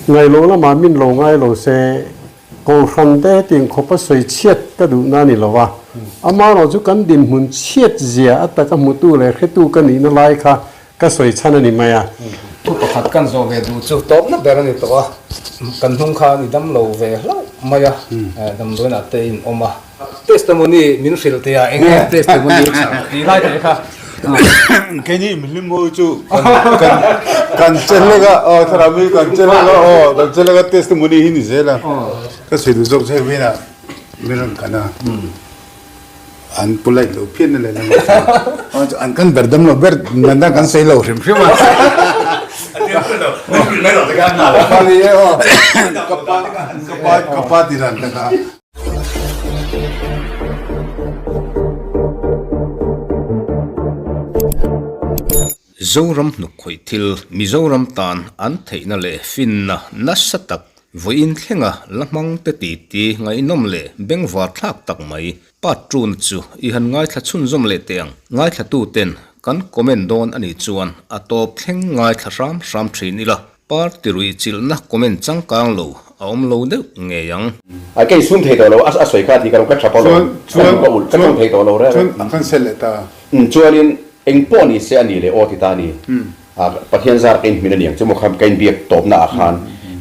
Ngailo lamah min lo ngai lo se, Kohhran te hetiang khawpa sawi chhiat ka duhna a ni lo a, amaherawh chu kan dinhmun chhiat zia a taka hmutu leh hretu ka nihna lai kha ka sawi chhan a ni mai a. Thu pakhat kan zawh ve duh chu tawpna ber a ni tawh a, kan hnung khan i dam lo ve hlauh mai a, damdawiinah te in awm a. Testimony min hrilh teh a, eng nge testimony tih lai teh kha. Keini mihlim ho chu kan kan chelek a, aw thlarau mi kan chelek a, aw kan chelek a testimony hi ni zel a. Ka sawi duh zawk chu hei vawiinah min rawn kan a, an polite lo phian na leh lam an kan ber dam lo ber nana kan sawi lo hrim hrim a. Ka pa ka pa ti dan tak a. Zoram hnuk khawih thil Mizoram tan an theihna leh finna nasa tak vawiin thlenga la hmang te titi ngaihnawm leh bengvar thlak tak mai part two na chu i han ngaithla chhunzawm leh teh ang. Ngaithlatu ten kan comment dawn a nih chuan a tawp thleng ngaithla hram hram thin ila. Party ruih chilhna comment changkang lo a awm lo deuh ngei ang. A kei sum thei tawh lo a sawi kha ti ka lo ka thap alawm ka duh ka ulh ka tawng thei tawh lo reng Chuan a cancel leh ta. Umm chuanin eng pawh ni se a ni leh aw ti ta a ni a Pathian zar ka inhmin a niang chu maw kha ka inbiak tawpna ah khan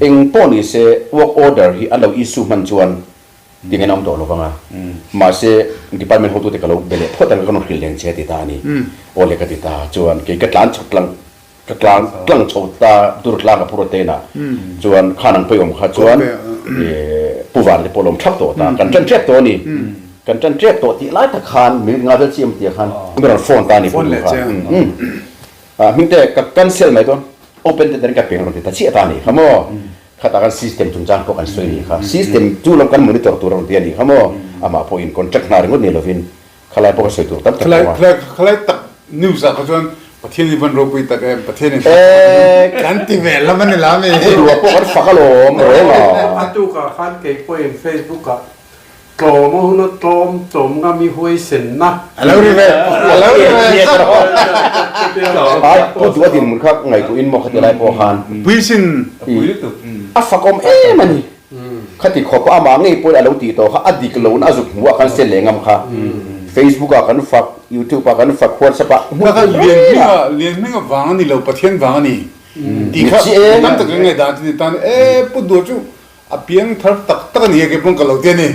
eng pawh ni se work order hi an lo issue hman chuan tinge an awm tawh lo vang a mahse department hotute ka lo be leh phawt ang ka rawn hrilh leng che a ti ta a ni aw le ka ti ta chuan kei ka tlan chhawk tlang Ka tlang tlang chho ta dur tlang a phur aten ah chuan khan ang pawimawm kha chuan Pu Van te pawh lawm thap tawh ta kan tan tep tawh a ni kan tan tep tawh tih lai tak khan minute nga vel chiam tih ah khan mi rawn phone ta a ni Pu Duh kha hming te ka cancel mai dawn open te ten ka peng rawn ti ta chiah ta a ni kha maw khatah khan system chungchang pawh kan sawi a ni kha system chu lam kan monitor tur a rawn ti a ni kha maw amah pawhin contract hna ringawt ni lovin Khalai pawh ka sawi tur tam tak awm a. Khalai tak news ah kha chuan Pathian i van ropui tak em, Pathian in kan ti ve lam a ni la mi. Pu Dua pawh kan fak alawm reng a. A tukah khan kei pawhin Facebook ah tlawm a hun a tlawm tlawm ngam i huaisenna. A lo ri ve, a lo ri ve. Ai Pu Dua dinhmun kha ngaihtuahin maw khati lai pawh khan. Puisin. A fakawm em a ni. Khati khawp a amah ngei pawhin a lo tih tawh kha a dik lohna a zuk hmuh a kan sel leh ngam kha. Facebook ah kan fak, YouTube ah kan fak, WhatsApp ah hmun Kha lian hminga lian hminga vang a ni lo Pathian vang a ni tih kha tam tak ka ngaihdan chu ni tan e Pu Dua chu a piang thar tak tak a ni e kei pawn ka lo ti a ni.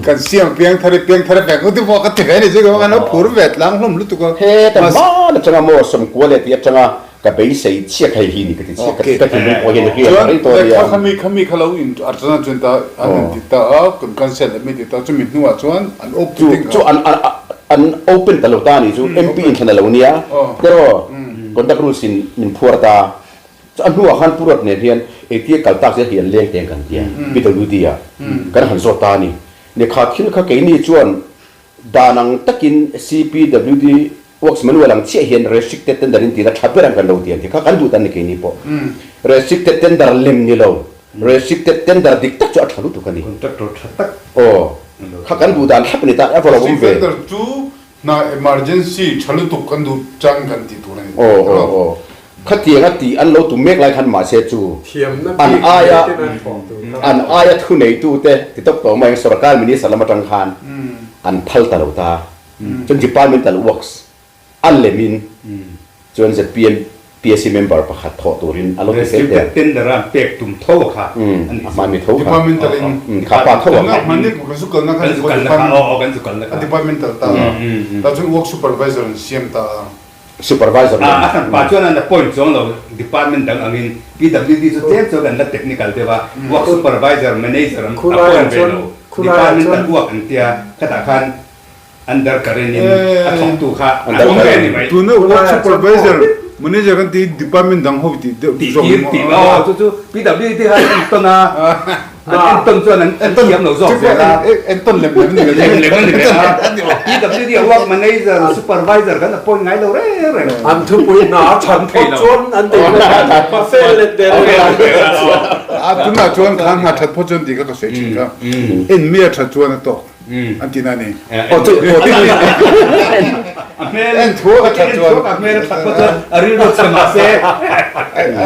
Kan siam a piang thar i piang thar vek u ti pawh ka ti ve a ni chu kei pawn kan lo phur ve tlang hlawm lutuk a. Heta hman atanga maw sawmkua leh tih atanga Ka beisei chiah hei hi ni ka ti chiah ka ka thinlung pawh hian i hriat reng tawh ania. Chuan khami khami kha lo in archana chuan ta an han ti ta a kan cancel leh mai ti ta chumi hnuah chuan an open chu chu an an open ta lo ta ni chu MP in thlan a lo nia teraw conduct rules in min phuar ta chu a hnuah khan Pu Ruat nen hian engtia kal tak zel hi an leng teng kan tia PWD ah kan han zawt ta a ni ni kha thil kha keini chuan dan ang takin CPWD Works manual ang chiah hian restricted tender in tih la tha ber ang kan lo ti ang tih kha kan duh tan ni keini pawh. Restricted tender lem ni lo, restricted tender dik tak chu a tha lutuk a ni. Contractor tha tak. Aw, kha kan duh dan thlap a ni ta, a va lo awm ve. Restricted tender chu hna emergency tha lutuk kan duh chang kan tih tur a ni. Aw, aw, aw. Khatiang a tih an lo tum mek lai khan mahse chu an aia an aia thuneitute ti tawk tawh mai ang sorkar minister lam atang khan an phal ta lo ta. Chuan departmental works a lemin chuan zpm PSC member pakhat thawh turin a lo ti fel der. Restricted tender a an pek tum tho a kha a nih chu. Mahni tho kha. Departmental in kha pa tho a kha. Mahni kan zu kalna kha kan zu kalna kha aw aw kan zu kalna kha. A departmental ta a ta chuan work supervisor an siam ta a. Supervisor lem. A hran pa chuan an appoint chuang lo department dang angin PWD chu tlem chuan kan la technical deuh a work supervisor manager an appoint ve lo departmental work an tia khatah khan Under current in a thawktu kha an awm ve a ni mai. Tuna work supervisor, manager kan tih department dang ho tih deuh zawk ni maw? Tih aw chu chu PWD kha an entawn a, an entawn chuan an thiam lo zawk zel a. Entawn lem lem a ni ve. Lem lem a ni ve a. PWD a work manager, supervisor kan appoint ngai lo reng reng. An thupui hna a that phawt chuan an ti a fel let der a. A tunah chuan khan hna that phawt chuan tih kha ka sawi thin kha. En mi a that chuan a tawk. an ti na ni. Aw chu A hmel en thu a that chuan a hmel a that pawh chuan a rilru chhe mahse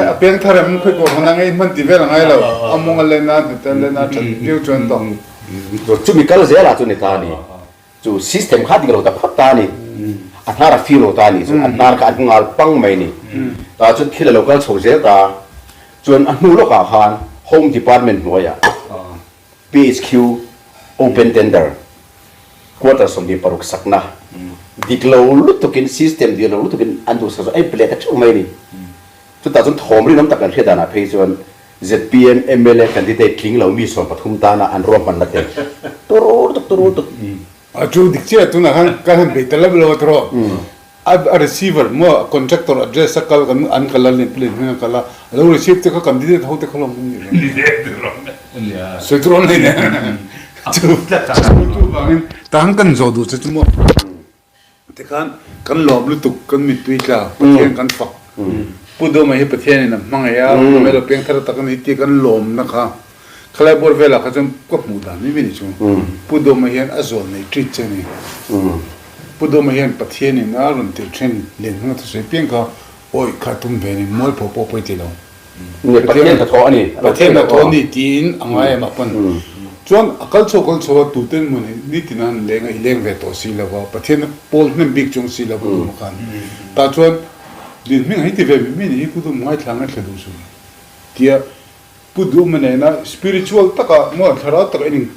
a piang thar em khawi pawh hman anga in hman ti vel a ngai lo a mawng a len a hnute a len a that viau chuan tawng. Chumi kal zel ah chu ni ta a ni. Chu system kha dik lo ta phawt ta a ni. A hnar a fir lo ta a ni chu a hnar kha a hnungal pang mai ni. Tah chuan thil a lo kal chho zel ta chuan a hnu lawkah khan Home Department hnuaiah PHQ Open Tender Quarter 26 sakna dik lo lutukin system dik lo lutukin an duhsak chu a inpe leh ta theuh mai a ni. Chutah chuan thawm rinawm tak kan hriat danah phei chuan zpm mla candidate tling lo mi 13 tana an ruahmanna te tur tuk tur tuk. A chu dik chiah tunah khan ka han bei ta lo lo a tawh. A receiver maw contractor address a kal kan an kal a leh plane hming a kal a, a lo receive te kha candidate ho te kha lawm kan ni reng. Sawi tur awm hlei nen. Chu chu vangin tang kan zawh duh che chu maw tikhan kan lawm lutuk kan mittui tla Pathian kan fak Pu Dawma hi Pathianin a hmangaih a, Pu Dawma hi lo piangthar tak a ni tih kan lawmna kha Khalai bawr velah kha chuan ka hmuh dan mai mai ni chu. Pu Dawma hian a zawl nei treat che a ni. Pu Dawma hian Pathianin a rawn tirh then len hmang a thusawi piang kha awih kha tum ve a ni, mualpho pawh pawi ti lo. Pathian hnathawh a ni. Pathian hnathawh a ni tiin a ngai em a pawn. Chuan a kal chho kal chho a tuten maw ni nitin a han leng a i leng ve tawh si lo va, Pathian pawl hnem bik chuang si lo Pu Dawma khan. Tah chuan dinhming a hi ti ve mai mai ni hi Pu Dawma ngaithla ngaithla duh suh tia Pu Duhma nena spiritual taka maw thlarau taka in in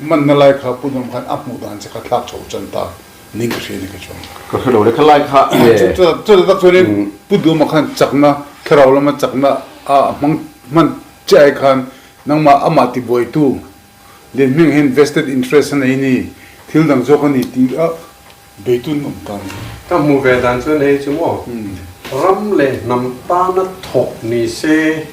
manna lai kha Pu Duhma khan a hmuh dan che kha thlak chho chan ta ning ka hria ni ka chuang. Ka hre lo le kha lai kha nge. Chuta tak chuanin Pu Duhma khan chakna thlarau lama chakna a hmang hman chiah ai khan nangmah amah tibuaitu Lianhming hian vested interest a nei ni, thil dang zawk a ni tih a Beitun awm ta ni. Ka hmuh ve dan chuan hei chu maw ram leh hnam tana thawk ni se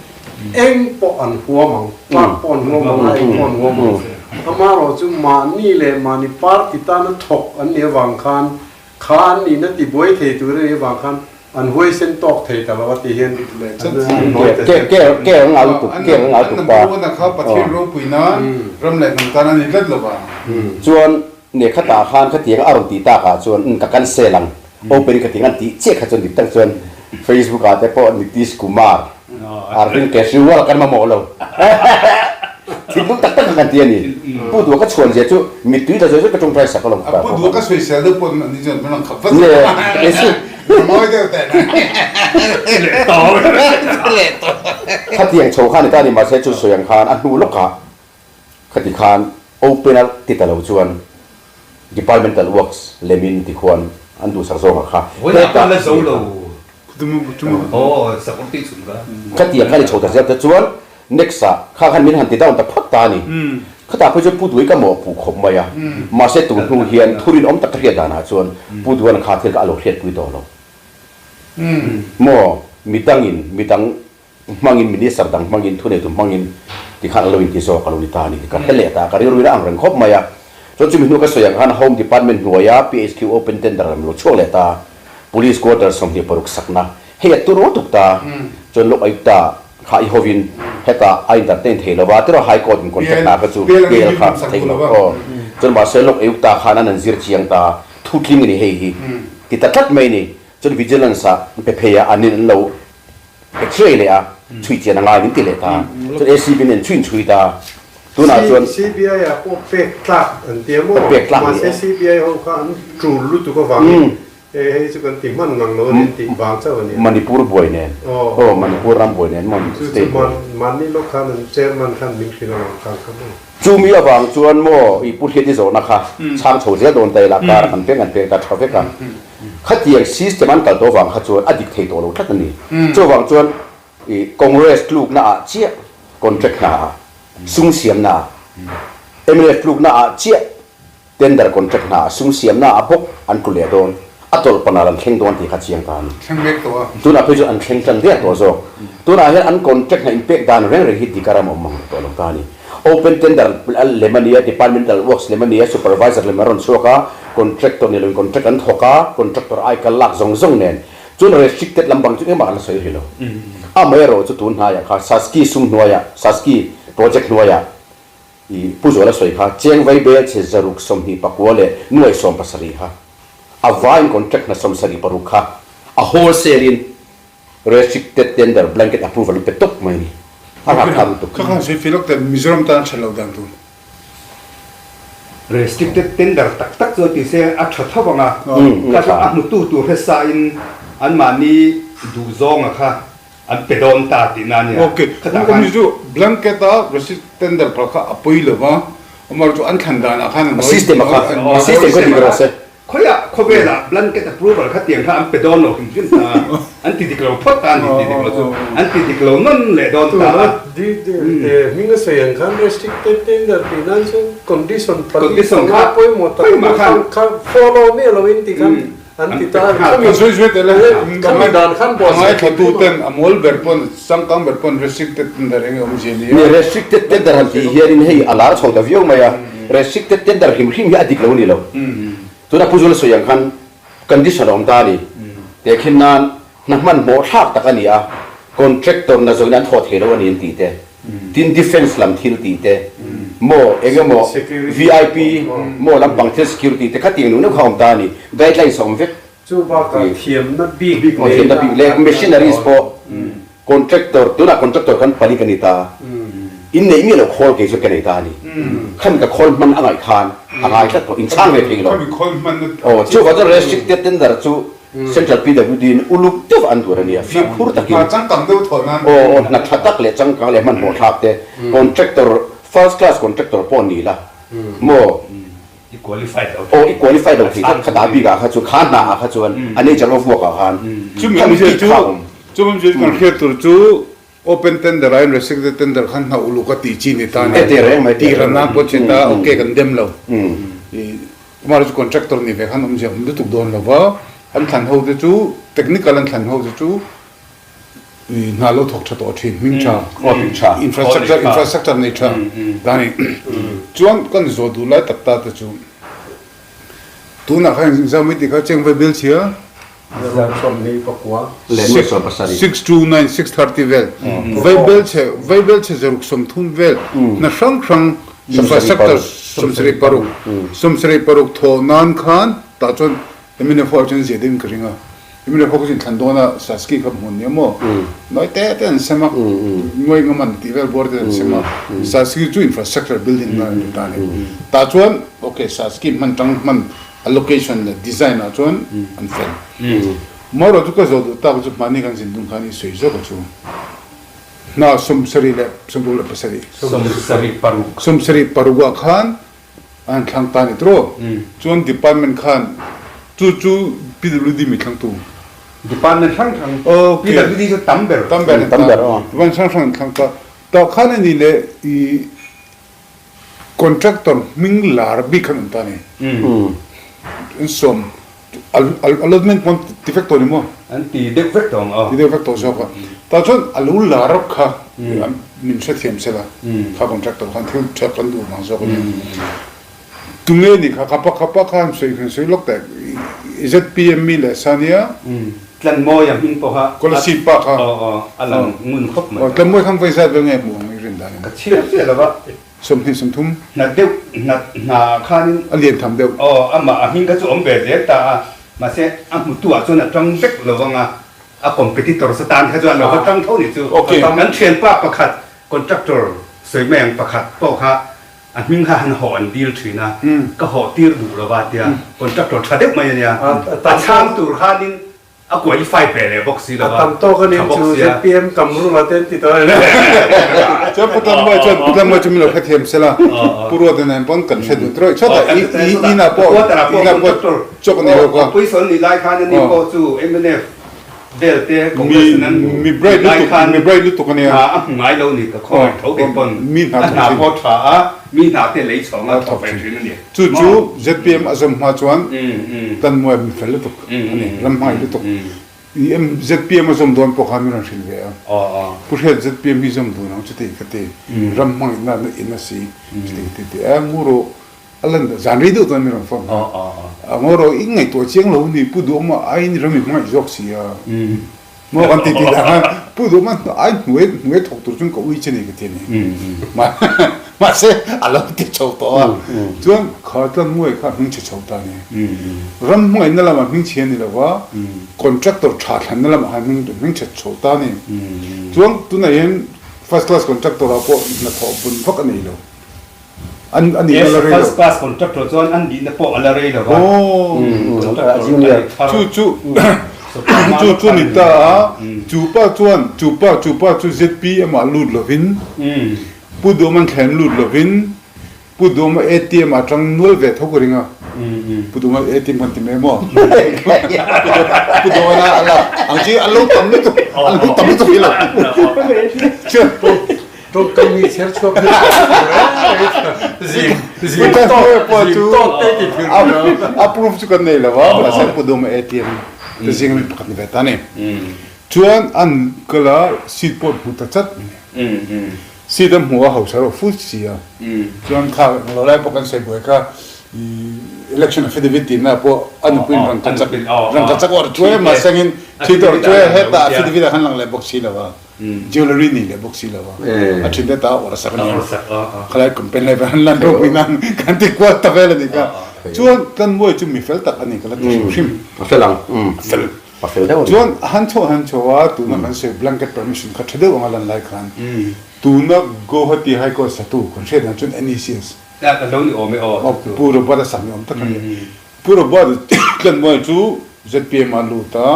eng pawh an huam ang, tlak pawh an huam ang a, eng pawh an huam ang. Amaherawh chu mahni leh mahni party tana thawk an nih avang khan kha an nihna tibuai thei tur a nih avang khan an huaisen tawk thei ta lo a tih hian an nawi ta zel. Ke ang ngal tuk, ke ang ngal tuk pa. An number one a kha Pathian ropui nan ram leh hnam tan a ni tlat lo va. Chuan Nge khatah khan khatiang a rawn tih takah chuan umm ka cancel ang, open in khatiang an tih chiah kha chuan dik tak chuan Facebook ah te pawh Nitish Kumar, Arvind Kejriwal kan mamawh lo thinlung tak tak kha kan ti a ni. Pu Duha ka chhuan zia chu mittui tla zawi zawi ka tawngtai sak alawm Pu Duha ka sawisel deuh pawh ni chuan hman ang khap vat a mawi deuh teh Khatiang chho kha ni ta ni mahse chu sawi ang khan a hnu lawkah Khati khan open a ti ta lo chuan departmental works lemin ti khuan an duhsak zawk ang kha. Vawiin ah la zo lo. Aw, sakawr tih chhun kha. Khatiang khan i chho ta zel te chuan next ah kha khan min han ti down ta phawt ta a ni. Khatah phei chuan Pu Duai ka mawhpuh khawp mai a, mahse tun hnu hian thurin awm tak ka hriat danah chuan Pu Duan kha thil kha a lo hriatpui tawh lo. Maw midangin midang hmangin minister dang hmangin thuneitu hmangin tikhan a lo inti zawk a lo ni ta a ni ka hre leh ta a, ka rilru in a ang reng khawp mai a. Chuan chumi hnu ka sawi ang khan Home Department hnuaia PHQ open tender lam lo chhuak leh ta, Police quarter 26 sakna hei a tur tuk ta, chuan Lok Ayukta kha i hovin hetah a entertain thei lo va, tiraw High Court in contract hna kha chu bail kha thei lo aw. Chuan mahse Lok Ayukta khan an an zir chiang ta, thu tling a ni hei hi ti ta tlat mai a ni. Chuan Vigilance ah an pe phei a, an in an lo X-ray leh a, chhui chian a ngai min ti leh ta. Chuan ACB nen chhuiin chhui ta. Tunah chuan. CBI ah pawh pek tlak an ti a maw? Pek tlak ni e. Mahse CBI ho kha an tul lutuk avangin e hei chu kan ti hman ngang lo a ni an tih vang chauh a ni. Manipur buai nen. Aw Manipur ram buai nen maw state buai. Chu chu mahni lawk khan an chairman khan min hrilh ang khan kha maw? Chumi avang chuan maw i Pu Hriati zawhna kha chhang chho zel dawn ta ila kar kan peng an peng ta tha vek a. Khatiang system an kal tawh vang kha chuan a dik thei tawh lo tlat a ni. Chuvang chuan i Congress tlukna ah chiah contract hna ah, sum siamna ah, mnf tlukna ah chiah tender contract hna ah, sum siamna ah bawk an tlu leh dawn, a tawlh panal an thleng dawn tih kha chiang ta a ni. Thleng mek tawh a. Tunah phei chuan an thleng tan der tawh zawk. Tunah hian an contract hna inpek dan reng reng hi dik a ram awm mang tawh lo ta a ni. Open tender lem a nia, departmental works lem a nia, supervisor lem a rawn chhuak a, contractor ni loin contract an thawk a, contractor ai kal lak zawng zawng nen chuan restricted lam bang chu engmah an la sawi hrih lo. Amaherawh chu tun hnaiah kha Saski sum hnuaiah, Saski project hnuaiah. I Pu Zuala sawi kha cheng vai bel chhe 124 leh 70,000 kha a vaiin contract hna 76 kha a wholesale in restricted tender blanket approval an pe tawp mai a ni. A rapthlak lutuk. Kha khan sawi fih lawk teh Mizoram tan a that loh dan tur. Restricted tender tak tak chuan ti se a tha tho ang a, kha chu a hmutu tur hre sa in anmahni duhzawnga kha An pe dawn ta tihna a nia. Ok, Khatah khan. Awmzi chu blanket a receipt tender phal kha a pawi lo va, amah chu an thlan danah khan an A system a kha, a system kha dik rawh se. Khawiah khawvelah blanket approval kha tiang kha an pe dawn lo hrim hrim ta a, an ti dik lo phawt ta a ni ti dik lo chu, an ti dik lo nawn leh dawn ta a. Hming a sawi ang khan restricted tender tih nan chuan condition pali Condition panga kha pawimawh tak pawimawh khan kha follow miah lo in ti khan An ti ta a, Ka sawi zui tel a, khami dan khan buatsaih a ngaithla tu ten a mawl ber pawn, changkang ber pawn restricted tender eng nge awmzia ni a. Ni, restricted tender han tih hianin hei a lar chho ta viau mai a, restricted tender hrim hrim hi a dik lo a ni lo. Tuna Pu Zula sawi ang khan condition a awm ta a ni. Tehkhin nan hna hmanhmawh thlak tak a ni a, contractor na zawin an thawh thei lo a ni an tih te. Tin defence lam thil tih te maw eng emaw vip maw lampang thil security te kha tiang nuh neuh kha a awm ta a ni, guidelines a awm vek. Chu bakah thiamna bik aw thiamna bik leh machineries pawh contractor tunah contractor kan pali ka ni ta in neih miah lo khawl kei chu ka nei ta a ni, khami ka khawl hman a ngaih khan a ngai tlat tawh in chhang ve thei lo. Aw chuvang chuan restricted tender chu Central PWD in uluk deuh an duan a nia, fimkhur takin. Hna changkang deuh thawh nan. Aw aw, hna tha tak leh changkang leh hmanhmawh thlak te, contractor, first class contractor pawh ni la maw? I qualified lo thei. Aw, i qualified lo thei tlat, khata bik ah kha chuan, kha hna ah kha chuan, a nature of work ah khan, Chumi khami awmzia bik chu, kha a awm. chumi awmzia chu kan hriat tur chu open tender aiin restricted tender khan hna uluk a tih chi ni ta a ni. Teh reng mai, Tih ran nan pawh chin ta, ok kan dem lo. I Kumar chu contractor ni ve khan awmzia awm lutuk dawn lo va, an thlan ho te chu technical an thlan ho te chu i hna lo thawk tha tawh thin, hming tha, infrastructure infrastructure nei tha ta ni. Chuan kan zawh duh lai tak ta te chu tunah khan exam i tih kha cheng vai bel chhia 629 630 vel vai bel chhe vai bel chhe 130 vel hna hrang hrang infrastructure 76 76 thawh nan khan tah chuan MNF ho ah chuan zia deuhin ka ring a MNF ho kha chu inthlan dawn a Saski kha hmun nia maw nawi te te an sem a nuai ngam an tih vel bawr te an sem a Saski chu infrastructure building nan a ni ta a ni tah chuan ok Saski hman tang hman Allocation leh design ah chuan an fel. Marawh chu ka zawh duh tak chu hmani kan zin tum khan i sawi zawk a chu. Hna 77. 76. 76 ah khan an thlang ta ni tawh. Chuan department khan chu chu PWD mi thlangtu. Department hrang hrang PWD chu tam ber. Tam ber. Department hrang hrang an thlang ta. Tah khan a ni leh i Contractor hming lar bik khan awm ta a ni. An sawm allotment pawh an ti vek tawh ni maw? An ti deuh vek tawh ang aw. Ti deuh vek tawh zawk a. Tah chuan a lo lar kha min hrethiam se la, kha contractor khan thil tha kan duh vang zawk a nia. Tunge ni kha, kha pa kha han sawi han sawi lawk teh. ZPM mi leh sa nia. Tlanmawi a hming pawh kha. Kolasib pa kha. Aw aw, a lang ngun khawp mai. Aw, Tlanmawi khan vawi zat vel nge hmuh ang i rin dan in? Ka chhiar chiah lo va. 20 30. Hna deuh, hna hna khanin. A lian tham deuh. Aw, amah a hming kha chu awm ve zel ta a, mahse a hmutu ah chuan a tang vek lo vang a, a competitor sa tan kha chuan lo va tang tho ni chu. Kan thianpa pakhat contractor sawi mai ang pakhat pawh kha A hming kha han hawh an dil thin a, ka hawh tir duh lo va tia contractor tha deuh mai a nia, a chhang tur khanin a qualify ve leh bawk si lo va, A tam tawk a nih tha bawk chu sia. ZPM kam rula te an ti tawh a ni. Chuan Pu Tlanmawi chuan Pu Tlanmawi chu min lo hrethiam sela, Pu Ruata nen pawn kan hre dun trawih chawt a, i inah pawh inah pawh chawk a ni lo ka. Opposition nih lai khan ani pawh chu mnf Vel te Congress in an Mi bright lai lutuk, khan mi bright lutuk a nia. hna a hmu ngai lo ni ka khawngaih tho kei pawn Mi hna a thawk hna thin. pawh tha a, mi hna te lei chhawng a A thawk thawk ve thin. thin a ni. Chu Maw? chu zpm a zawm hma chuan tan muai mi fel lutuk a ni, ram hmangaih lutuk. I em zpm a zawm dawn pawh khan min rawn hrilh ve a. Pu Hriat zpm hi zawm dun ang chuti ka ti, ram hmangaihna in a si chuti ka ti ti a, Nguru A lan dah zan rei deuh chuan min rawn phone a, a ngaw rawh i ngaihtuah chiang lo ni Pu Duhawma aiin ram i hmangaih zawk si a, maw kan ti ti dah khan Pu Duhawma ai hnuai hnuai thawk tur chuan ka ui che ni ka ti a ni. Mahse, a lo ti chho tawh a. Chuan kha tlanmuai kha a hming chhe chho ta a ni. Ram hmangaihna lamah hming chhe a ni lo va, contractor tha thlanna lamah khan hming chhe chho ta a ni. Chuan tunah hian first class contractor ah pawh hnathawh bun vak a nei lo. An a nihna la rei lo. First class contractor chuan an nihna pawh a la rei lo va. Chu chu chu chu ni ta a, chu pa chuan chu pa chu pa chu zpm ah lut lovin Pu Duhman thlem lut lovin Pu Duhma ATM ah tang nual ve tho ka ring a, Pu Duhma ATM kan ti mai maw? Pu Duhma na a lak ang chi an lo tam lutuk, an lo tam lutuk hi lo. Chuan Tawngkam mi chher chhuak hi zing zing tawk zing tawk te ti phir a proof chu kan nei lo a, mahse Pu Duhma ATM te zing ami pakhat ni ve ta a ni. Chuan an kal a seat pawh hmu ta chat mai. Seat an hmu a hausa reuh fut si a. Chuan kha englo lai pawh kan sawi buai kha election affidavit tih na pawh a nupui in rangkachak rangkachak awrh chuai a mahse angin thi te awrh chuai a hetah affidavit ah khan lang leh bawk si lo a jewellery nei leh bawk si lo a a thin te ta awrh sak a nia khalai campaign lai han lan ropui nan kan ti kual ta vel a nih kha. Chuan Tlanmuai chu mi fel tak a ni ka la ti hrim hrim. A fel ang. A fel. A fel deuh a ni. Chuan a han chhoh han chho a, tuna kan sawi blanket permission kha tha deuh anga lan lai khan tuna Guwahati High Court satu kan hriat dan chuan NECS. A lo ni awm e aw. Pu Robert a sak ni awm tak a ni. Pu Robert Tlanmuai chu zpm ah lut a,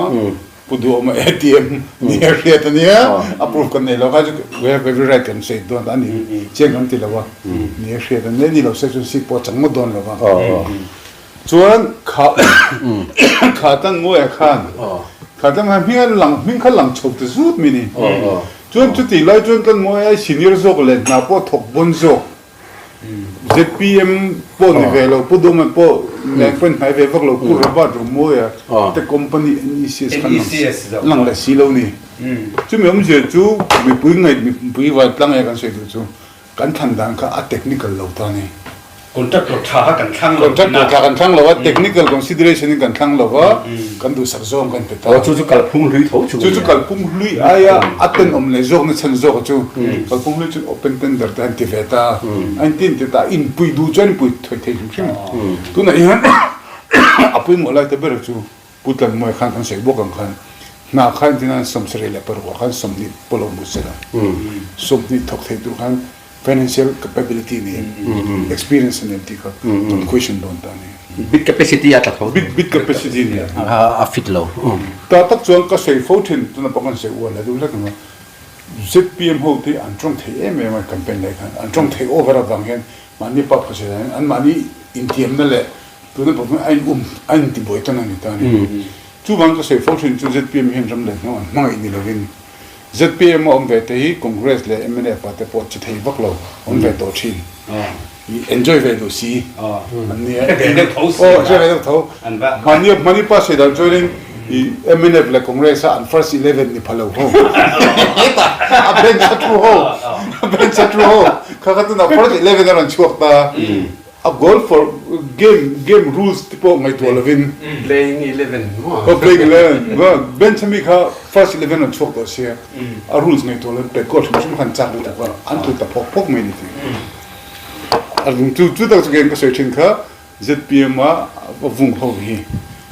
Pu Duhawma atm ni a hriat a nia, a proof kan nei lo kha chu we have every right kan sawi dawn a ni chiang kan ti lo a, ni a hriat a nia, ni lo se chuan seat pawh a chang ngawt dawn lo va. Chuan kha kha tan Muaia khan kha tan khan hming a lang hming kha lang chho ta zut mai ni. Chuan chuti lai chuan tan Muaia senior zawk leh hna pawh thawk bawn zawk zpm pawh ni ve lo Pu Duhman pawh leng pawhin hnai ve vak lo Pu Robert Romuaia te company NECS khan lang leh si lo ni. Chumi awmzia chu mipui ngaih mipui vantlang e kan sawi duh chu Kan thlan dan kha a technical lo ta ni. Contractor tha kha kan thlang lo. Contractor tha kan thlang lo a, technical consideration in kan thlang lo a, kan duhsak zawng kan pe ta. Aw chu chu kalphung hlui tho chu. Chu chu kalphung hlui aia a tenawm leh zawkna chhan zawk a chu. Kalphung hlui chu open tender te an ti ve ta. A inti inti ta, inpui duh chuan inpui thawih thei hrim hrim. Tunah hian a pawimawh lai ta ber chu Pu Tlanmuai khan kan sawi bawk ang khan hna kha engtin an 71 ah khan 20 pawh lo hmu sela, 20 thawk thei tur khan financial capability nei em, experience a nei em tih kha kan question dawn ta a ni. Bid capacity a tla tho. Bid bid capacity nia. A fit lo. Ta tak chuan ka sawi fo thin, tuna pawh kan sawi uar leh deuh hlek ang a, zpm ho te an tawng thei em em a campaign lai khan, an tawng thei over avang hian mahni pa phusa hian anmahni intiamna leh Tuna pawh hian a in um, a in tibuai tan a ni ta a ni. Chuvang ka sawi fo thin chu zpm hian ram leh hnawh an hmangaih ni lovin zpm a awm ve te hi Congress leh mnf ah te pawh che thei vak lo awm ve tawh thin. I enjoy ve duh si an nia. Ve deuh tho si. Aw enjoy ve deuh tho. Mahni mahni pa sawi dan chuanin i mnf leh Congress a an first 11 ni pha lo ho. A bench a thu ho. A bench a thu ho. Kha kha tunah first 11 a rawn chhuak ta. A goal for game game rules te pawh ngaihtuah lovin. Playing 11 maw? Aw playing 11 maw? Bench ami kha first 11 rawn chhuak tawh sia a rules ngaihtuah lovin pet goal hrim hrim khan chak lutuk a an tlu ta phawk phawk mai ni ti. A chu chu tak chu keiin ka sawi thin kha zpm a vung ho hi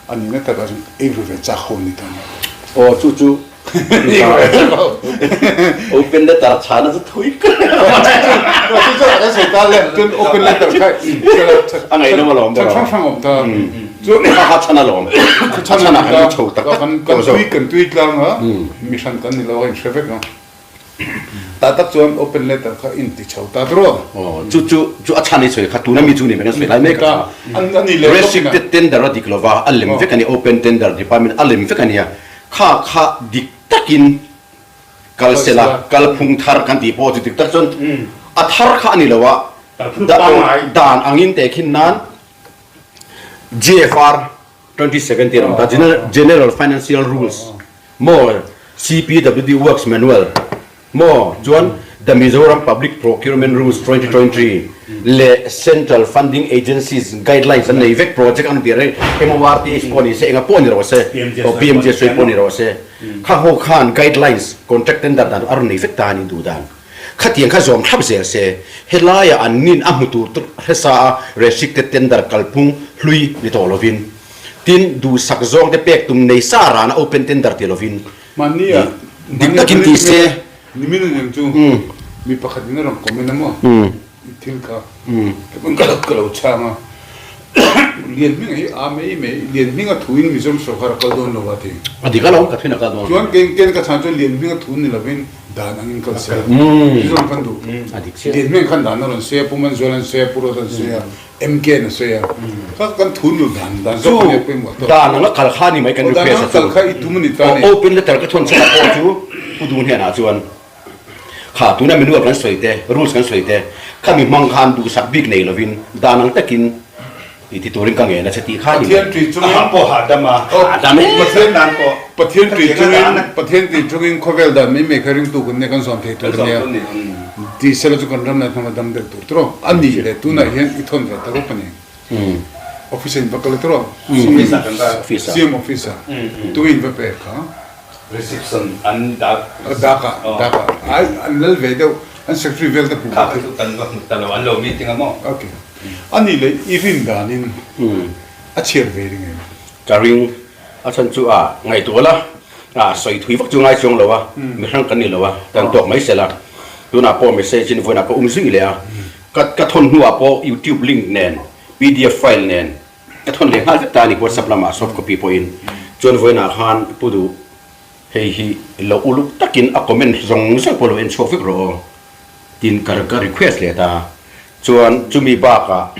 a nihna takah chuan ei ru ve chak ho ni ta ni. Aw chu chu Open letter chhana chu thui ka Chu chu kan sawi ta le chuan open letter kha a ngaihnawm alawm ber hrang hrang awm ta chuan kha kha chhan alawm chhan chhan ah kan chho tak tak kan tui kan tui tlang a mi hran kan ni lo a in hre vek a ta tak chuan open letter kha in ti chho ta tawh chu chu chu a chhan i sawi kha tuna mi chu ni mai kan sawi lai mek a restricted tender a dik lova a lem vek a ni open tender department a lem vek a nia Kha kha dik takin kal se la, kalphung thar kan tih pawh chu dik tak chuan a thar kha a ni lo a, dan angin tehkhin nan GFR 2017 a awm ta, General Financial Rules maw CPWD Works Manual Maw chuan The Mizoram Public Procurement Rules 2023 leh Central Funding Agencies Guidelines an nei vek project an tir reng MORTH pawh ni se enga pawh ni rawh se aw PMGSY pawh ni rawh se kha ho khan guidelines contract tender dan a rawn nei vek ta a ni duh dan. Khatiang kha zawm thlap zel se, helaia an nin a hmu tur hre sa a restricted tender kalphung hlui ni tawh lovin, tin duhsak zawng te pek tum nei sa rana open tender ti lovin, dik takin ti se. Nimin aniang chu mi pakhat in a rawn comment a maw? Thil kha ka lo chhang a, Lianhminga hi a mai mai, Lianhminga thuin Mizoram sawrkar a kal dawn lo a ti. A dik alawm, ka thuin a kal dawn lo. Chuan kei ken ka chhan chuan Lianhminga thu ni lovin dan angin kal se a, Mizoram khan duh. A dik chiah. Lianhminga khan dan a rawn sawi a, Pu Manzuala an sawi a, Pu Ruata an sawi a, MK an a sawi a. Kha kan thu nu dan dan zawk a nia pawimawh tawh. Dan anga kal kha ni mai kan request a chu. Dan anga kal kha i tum a ni ta ni. Open letter ka thawn chhan ah pawh chu Pu Duh hnenah chuan. Kha tuna manual kan sawi te, rules kan sawi te, khami hmang khan duhsak bik nei lovin dan ang takin i ti turin ka ngen a che tih kha ni mai. Pathian tui chungin A hah pawh hahdam a. Hahdam e. Pathian dan pawh. Pathian tui chungin Pathian tui chungin khawvel dan mai mai kha ringtu kan nia kan zawm thei tur a nia. Tih sela chu kan ram leh hnam a dam deuh tur tawh a ni le tunah hian i thawn ve ta rawp a ni. Office ah in va kal tawh a. CM office ah tunge in va pek kha. Reception an dak. Dak ah dak ah ai an lal ve deuh an secretary vel te hmuh Kha kha chu kan va hmu ta lo an lo meeting a maw. Ok ani leh i rin danin a chhiar ve ring em? Ka ring a chhan chu a ngaihtuah la a sawi thui vak chu ngai chuang lo a mi hrang kan ni lo a kan tawk mai sela tunah pawh message in vawiinah ka um zui leh a ka ka thawn hnuah pawh youtube link nen pdf file nen Ka thawn leh nghal vek ta a ni WhatsApp lamah soft copy pawhin. Chuan vawiinah khan Pu Duh hei hi lo uluk takin a comment zawng zawng pawh lo en chhuak vek rawh aw tiin ka ka request leh ta. Chuan chumi bakah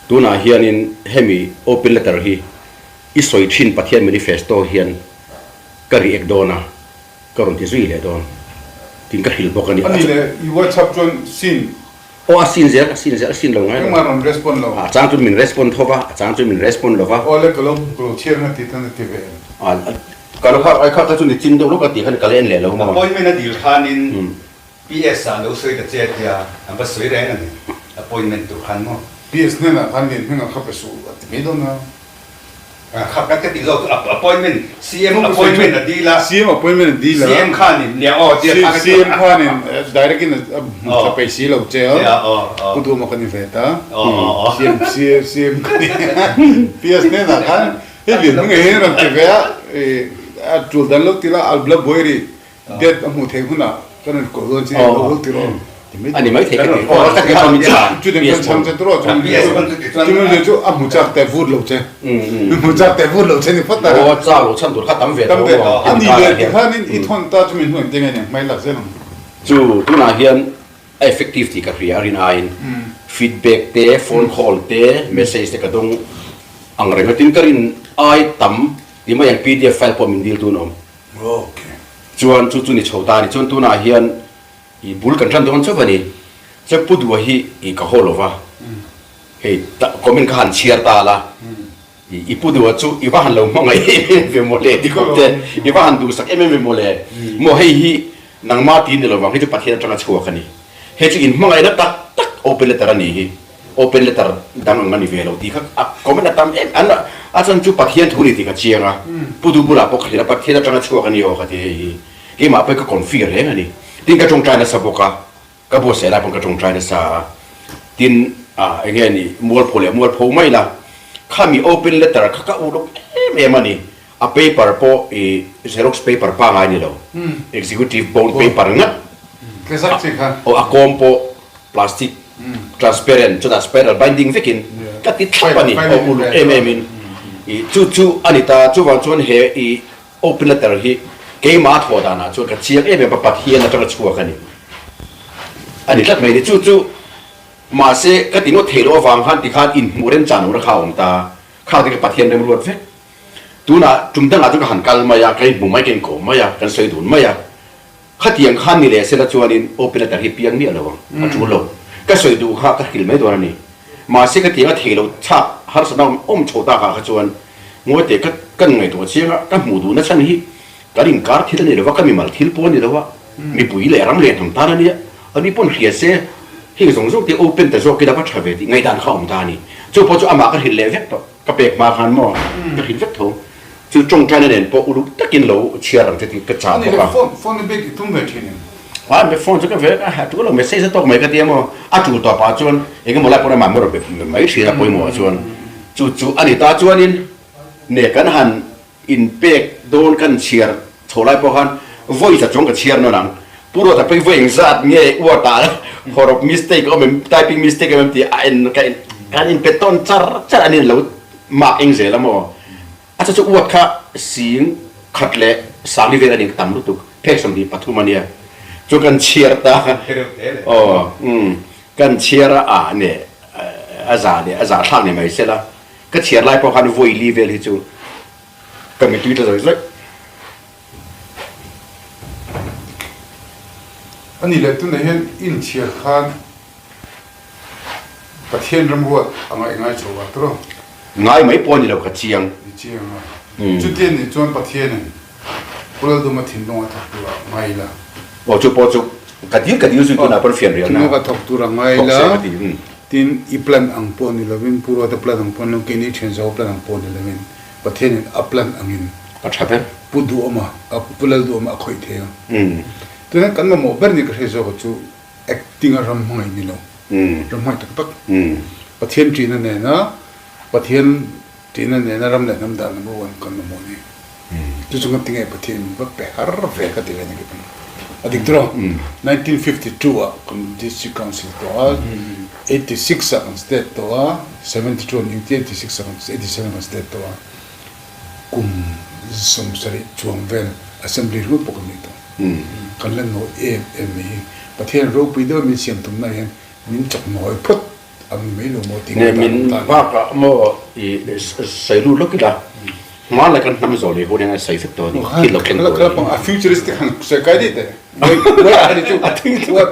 tunah hianin hemi open letter hi i sawi thin Pathian manifesto hian ka react dawn a, ka rawn ti zui leh dawn tiin ka hrilh bawk a ni. A ni leh i WhatsApp chuan sin Aw a sin zel, a sin zel, a sin lo ngai lo. Engmah rawn respond lo. A chang chu min respond tho va, a chang chu min respond lo va. Aw le ka lo ka lo chhiar nga ti tan a ti ve em. A ka lo kha ai kha kha chu ni chin deuh lawk a tih khan ka la en leh lo maw. Appointment a dil khanin PS ah lo sawi ta che tia an va sawi reng a ni appointment tur khan maw. PS hnenah khan lian hming a kha pe suh a ti mai dawn a. Kha ka ti zawk chu appointment CM appointment a dil a. CM appointment a dil a. CM khanin nia aw tia kha ka ti. CM khanin direct in a hmu tha peih si lo che a. Pu Duhma ka ni ve ta. CM CM ka ni PS hnenah khan hei lian hming hi rawn ti ve a a tul dan lo ti la a la buai rih Date a hmuh theih hunah kan rawn koh dawn che lo hul tir aw. A ni mai thei ka ti. Aw tak khan min chhan. Chu den kan chhang che tur aw chuan chu min chu a hmu chak teh vut lo che. Hmu chak teh vut lo che ni phawt ta. Aw chak lo chhan tur kha tam ve tho maw. A ni leh tikhanin i thawn ta chu min hnuai te nge ni hmai lak zel ang. Chu tunah hian a effective tih ka hria a rin aiin feedback te, phone call te, message te ka dawng ang reng a tin ka rin ai tam ti mai ang pdf file pawh min dil tun awm. Chuan chu chu ni chho ta a ni. Chuan tunah hian i bul kan tan dawn chauh a ni. Chuan Pu Dua hi i ka haw lo va, hei comment kha han chhiar ta la, i Pu Dua chu i va han lo hmangaih em em ve maw le ti khawp te, i va han duhsak em em ve maw le. Maw hei hi nangmah ti ni lovang, hei chu Pathian atanga chhuak a ni. Hei chu inhmangaihna tak tak open letter a ni hi. Open letter dang ang a ni ve lo tih kha a comment a tam em an a chuan chu Pathian thu ni tih ka chiang a, Pu Du bulah pawh ka hrilh a, Pathian atanga chhuak a ni aw ka ti hei hi keimah pawhin ka confi reng a ni. Tin ka tawngtai nasa bawk a, ka buatsaih lai pawn ka tawngtai nasa a, tin ah eng nge ni mualpho leh mualpho mai la, khami open letter kha ka uluk em em a ni, a paper pawh i xerox paper pangai ni lo, executive bond paper ngat aw a kawm pawh plastic transparent chutah spiral binding vekin ka ti thlap a ni aw uluk em em in i chu chu a ni ta chuvang chuan he i open letter hi keimah a thawh danah chuan ka chiang em em a Pathian atanga chhuak a ni a ni tlat mai ni chu chu mahse ka ti ngawt theih loh avang khan tikhan inhmuh remchan lohna kha a awm ta khang te kha Pathian remruat vek. Tunah tum dangah chu ka han kal mai a, ka inhmu mai, ka inkawm mai a, kan sawi dun mai a. Khatiang khan ni leh sela chuanin open letter hi piang miah lo ang, a tul lo. Ka sawi duh kha ka hrilh mai dawn a ni. Mahse ka tianga thei lo chhak harsatna awm awm chho takah kha chuan ngawite ka kan ngaihtuah chiang a, ka hmuh duhna chhan hi kan inkar thil a ni lo va, ka mimal thil pawh a ni lo a, mipui leh ram leh hnam tan a nia, ani pawn hria se heng zawng zawng te open ta zawk ila va tha ve tih ngaihdan kha a awm ta a ni. Chu pawh chu amah ka hrilh leh vek tawh. Ka pek hma khan maw ka hrilh vek tho. Chu tawngtaina nen pawh uluk takin lo chhiar ang che tih ka chah bawk a. Phone phone i bek i tum ve thin em? A me phone chu ka ve a tul lo message a tawk mai ka ti a maw a tul tawp ah chuan eng emaw lai pawn amah mawr mai thin a pawimawh ah chuan chu chu a ni ta chuanin ne kan han in pek dawn kan chhiar chho lai pawh khan vawi tla chuang ka chhiar nawn ang Pu Ruata pawh hi vawi engzat nge word ah hawrawp mistake a awm em typing mistake a awm em tih a en ka en kan in pe tawn char char a ni lo mark eng zel a maw A chu chu uat kha sing khat leh sangli vel a ni tam lutuk, phek 23 a nia. Chu kan chhiar ta aw umm kan chhiar a ah neh a za leh a za thlak ni mai sela ka chhiar lai pawh khan vawi li vel hi chu ka mitui ta zawih zawih. A nih leh tunah hian inchhiar khan Pathian ramruat a ngaih ngai chho a tawh. Ngai mai pawh a ni lo ka chiang. I chiang a. Chuti a nih chuan Pathianin Pu Lalduma thinlung a thawk tura ngai la. Aw chu pawh chu ka dil ka dil zui tunah pawn fian rial na. Thinlung a thawk tura ngai la. Tin i plan ang pawh ni lovin Pu Ruata plan ang pawh ni lovin keini thian zaw plan ang pawh ni lovin Pathianin a plan angin a tha ber. Pu Duhawma Pu Lalduhawma a khawih thei ang. Tunah kan mamawh ber ni ka hre zawk chu Acting a ram hmangaih ni lo, ram hmangaih tak tak, Pathian ṭihna nena Pathian ṭihna nena ram leh hnam dan number one kan mamawh ni. Chu chu kan ti nge Pathian min va pe har ve ka ti ve ni kipin. A dik tawh 1952 ah kan District Council tawh a, 86 ah kan state tawh a, 72 ah 86 ah kan 87 ah kan state tawh a, kum 70 chuang vel Assembly ringawt pawh kan nei tawh. Kan la nawi em em mai hi. Pathian ropui deuh min siam tumna hian min chak nawi phawt ang mai lo maw tih Nge min bakah maw i sawi lut lawk ila hmanlai kan hnam zawh leh hun hian a sawi vek tawh a ni thil lo thleng tur a ni. A futuristic han sawi kai daih teh. Way ahead chu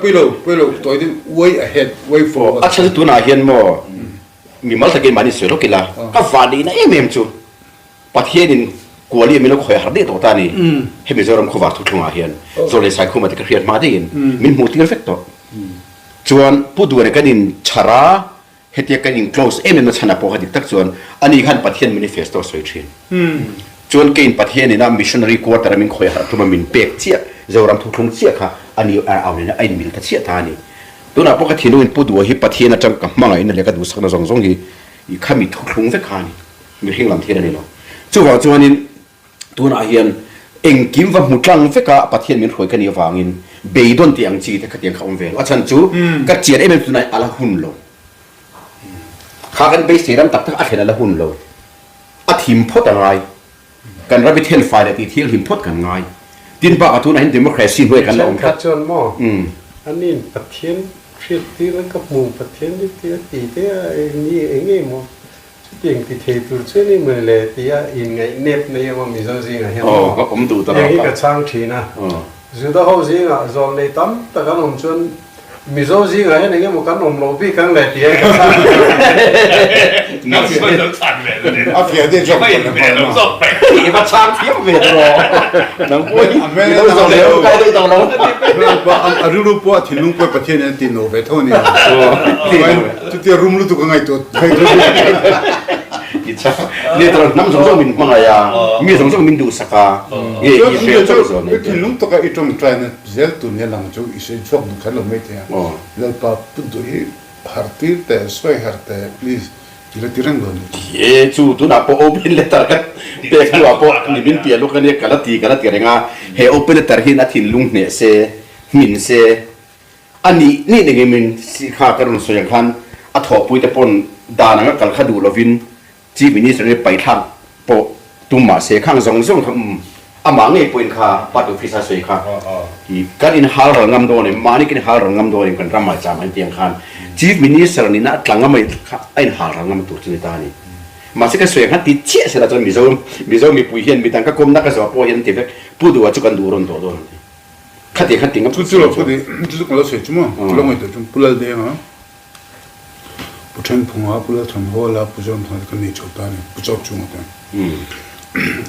pui lo pui lo tawi deuh way ahead way forward. A chhan chu tunah hian maw mimal takin mahni sawi lawk ila ka vanneihna em em chu Pathianin Kuali min lo khawi har daih tawh ta a ni. He Mizoram khawvar thuthlungah hian Zawlei Saikhuma te ka hriat hma daihin min hmuh tir vek tawh. Chuan Pu Duane kan in chhar a, hetia kan in close em em na chhanah pawh kha dik tak chuan ani khan Pathian manifesto a sawi thin. Chuan keiin Pathian ina missionary quarter a min khawi har tum a min pek chiah Zoram thuthlung chiah kha ani au nena a in mil ta chiah ta a ni. Tunah pawh ka thinlungin Pu Dua hi Pathian atang ka hmangaihna leh ka duhsakna zawng zawng hi khami thuthlung vek kha a ni. Mihring lam thil a ni lo. Chuvang chuanin tunah hian engkim va hmu tlang veka Pathian min hruai ka nih avangin beidawn tih ang chi te khatiang kha awm ve lo. A chhan chu ka chian em em tunah a la hun lo. Kha kan beisei ram tak tak a thlen a la hun lo. A thim phawt a ngai. Kan ram i thenfai leh tih thianghlim phawt kan ngai. Tin bakah tunah hian democracy hnuai kan la awm tlat. Thenkhat chuan maw aniin Pathian hriattir a ka hmu Pathian dik tih a ti te a eng nge maw Chutiang ti thei tur chu ni mai le tia inngaih nep mai emaw Mizo zingah hian maw heng hi ka chhang thin a. Juda ho zingah zawl nei tam tak an awm chuan Mizo zingah hian eng emaw kan awm loh bik ang le tia ka chhang thin a. A fiah deuh zawk pawh le hma a. I va chhang thiam ve ta rawh. Nang pawh hi i lo zawh leh awm kai deuh tawh lo. A rilru pawh a thinlung pawh Pathian in a ti no ve tho a ni. Chutia rum lutuk a ngaihtuah I chak ni tur hnam zawng zawng min hmangaih a, mi zawng zawng min duhsak a, nge i hriat chauh zawh nei te. Thinlung taka i tawngtai na zel tur nia lang chu i sawi chhuak duh kher lo mai thei a. Lalpa put duh hi har tir teh, sawi har teh please i la ti reng dawn ni. E chu tunah pawh open letter ka pek hnuah pawh ni min piah lawk ania ka la ti ka la ti reng a, he open letter hian a thinlung hneh se, hmin se, A nih nih ning in min si kha ka rawn sawi ang khan a thawhpui te pawn dan anga kal kha duh lovin Chief Minister hi paithlak pawh tum mah se khang zawng zawng kha umm amah ngei pawhin kha party office a sawi kha i kan in hal ral ngam dawn em mahni kan in hal ral ngam dawn em kan ram ah cham an ti ang khan Chief Minister nihna a tla ngam kha a in hal ral ngam tur chu ni ta a ni. Mahse ka sawi ang khan ti chiah sela chuan Mizo Mizo mipui hian midang ka kawmna ka zawh pawh hian an ti vek Pu Duha chu kan duh rawn tawh dawn an ti. Khati khan ti ngam Chu chu lo pawh ni, chu chu ka lo sawi chu maw, chu lo ngaihtuah chu Pu Laldeng a, Pu Thenphung a, Pu Lalthanhawl a, Pu Zoramthanga te kan nei chho ta a ni, Pu Chawkchunga te.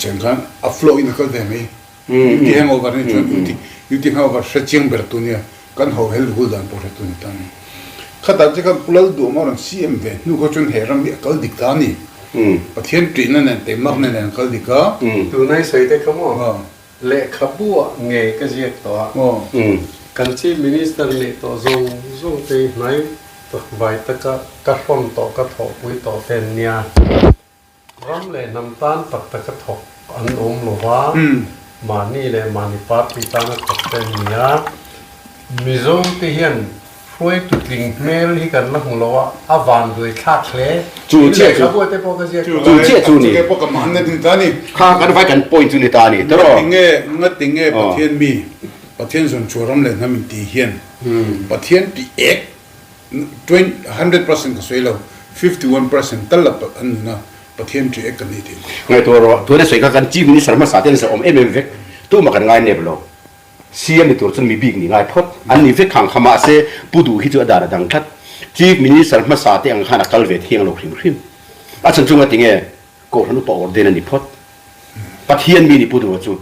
Cheng khan a flow in a kal ve mai. UT hangover ni chuan UT UT hangover hre chiang ber tu nia, kan ho hel hul dan pawh hre tu ni ta a ni. Khatah che khan Pu Lalduhawma rawn CM ve hnu kha chuan he ram hi a kal dik ta a ni. Pathian ṭihna nen, teimakna nen a kal dik a. Tunai sawi te kha maw? Lehkhabu ah ngei ka ziak tawh a. Kan Chief Minister nih tawh zawng zawng te hi hnai tak vai taka ka hrawn tawh ka thawhpui tawh te an nia. Ram leh hnam tan tak taka thawk an awm lo va, mahni leh mahni party tana thawk te an ni a. Mizo te hian hruaitu tling hmel hi kan la hmu lo a, a van duai thlak hle. Chu chiah chu. Lehkhabu te pawh ka ziak tawh. Chu chiah chu ni. Chu pawh ka mahna ni ta ni. Kha kan vai kan point chu ni ta ni. Tawrh. Ngatinge, ngatinge Pathian mi, Pathian zawn chu ram leh hnam in tih hian Pathian tih ek 100% ka sawi lo, 51% tal la an nun a, Pathian tih ek kan nei thei lo. Ngaihtuah rawh, tuna sawi kha kan Chief Minister hmasa te an zahawm em em vek, tumah kan ngai nep lo. CM ni tur chuan mi bik nih ngai phawt an ni vek khang kha mahse Pu Duh hi chu a dan a dang tlat. Chief Minister hmasa te ang khan a kal ve thiang lo hrim hrim. A chhan chu ngatinge Kohhran upa ordain a ni phawt. Pathian mi ni Pu Duha chu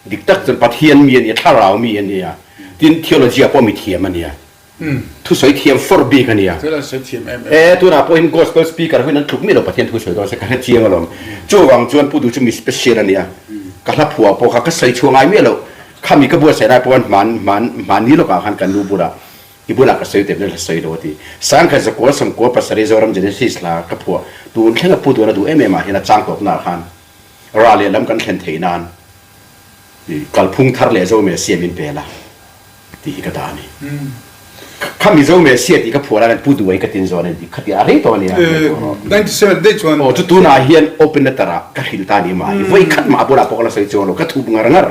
dik tak chuan Pathian mi a ni a, thlarau mi a ni a, tin theology ah pawh mi thiam a ni a. Thusawi thiam fawrh bik a nia. E, tunah pawhin gospel speaker huin an tluk miah lo Pathian thu sawi dawn se ka hre chiang alawm. Chuvang chuan Pu Duh chu mi special a nia. Ka hla phuah pawh kha ka sawi chhuah ngai miah lo. Khami ka buatsaih lai pawh hman hman hmanni lawkah khan kan nu bulah i bulah ka sawi tep na hla sawi lo a ti. Sangkhat zakual sawmkua pasarih Zoram Genesis hla ka phuah tun thlenga Pu Duhna duh em em ah hian a chang tawpnaah khan ra leh lam kan thlen theih nan kalphung thar leh Zo Messiah min pe la. Tih hi ka dah a ni. Kha Mizo Messiah tih ka phuah lai khan Pu Duai ka tin zawn a ni. Khati a rei tawh a nia. 97 daih chuan. Aw chu tunah hian open letter ah ka hrilh ta a ni mah hi. Vawi khat mah a bulah pawh ka la sawi chuang lo. Ka thup ngar ngar.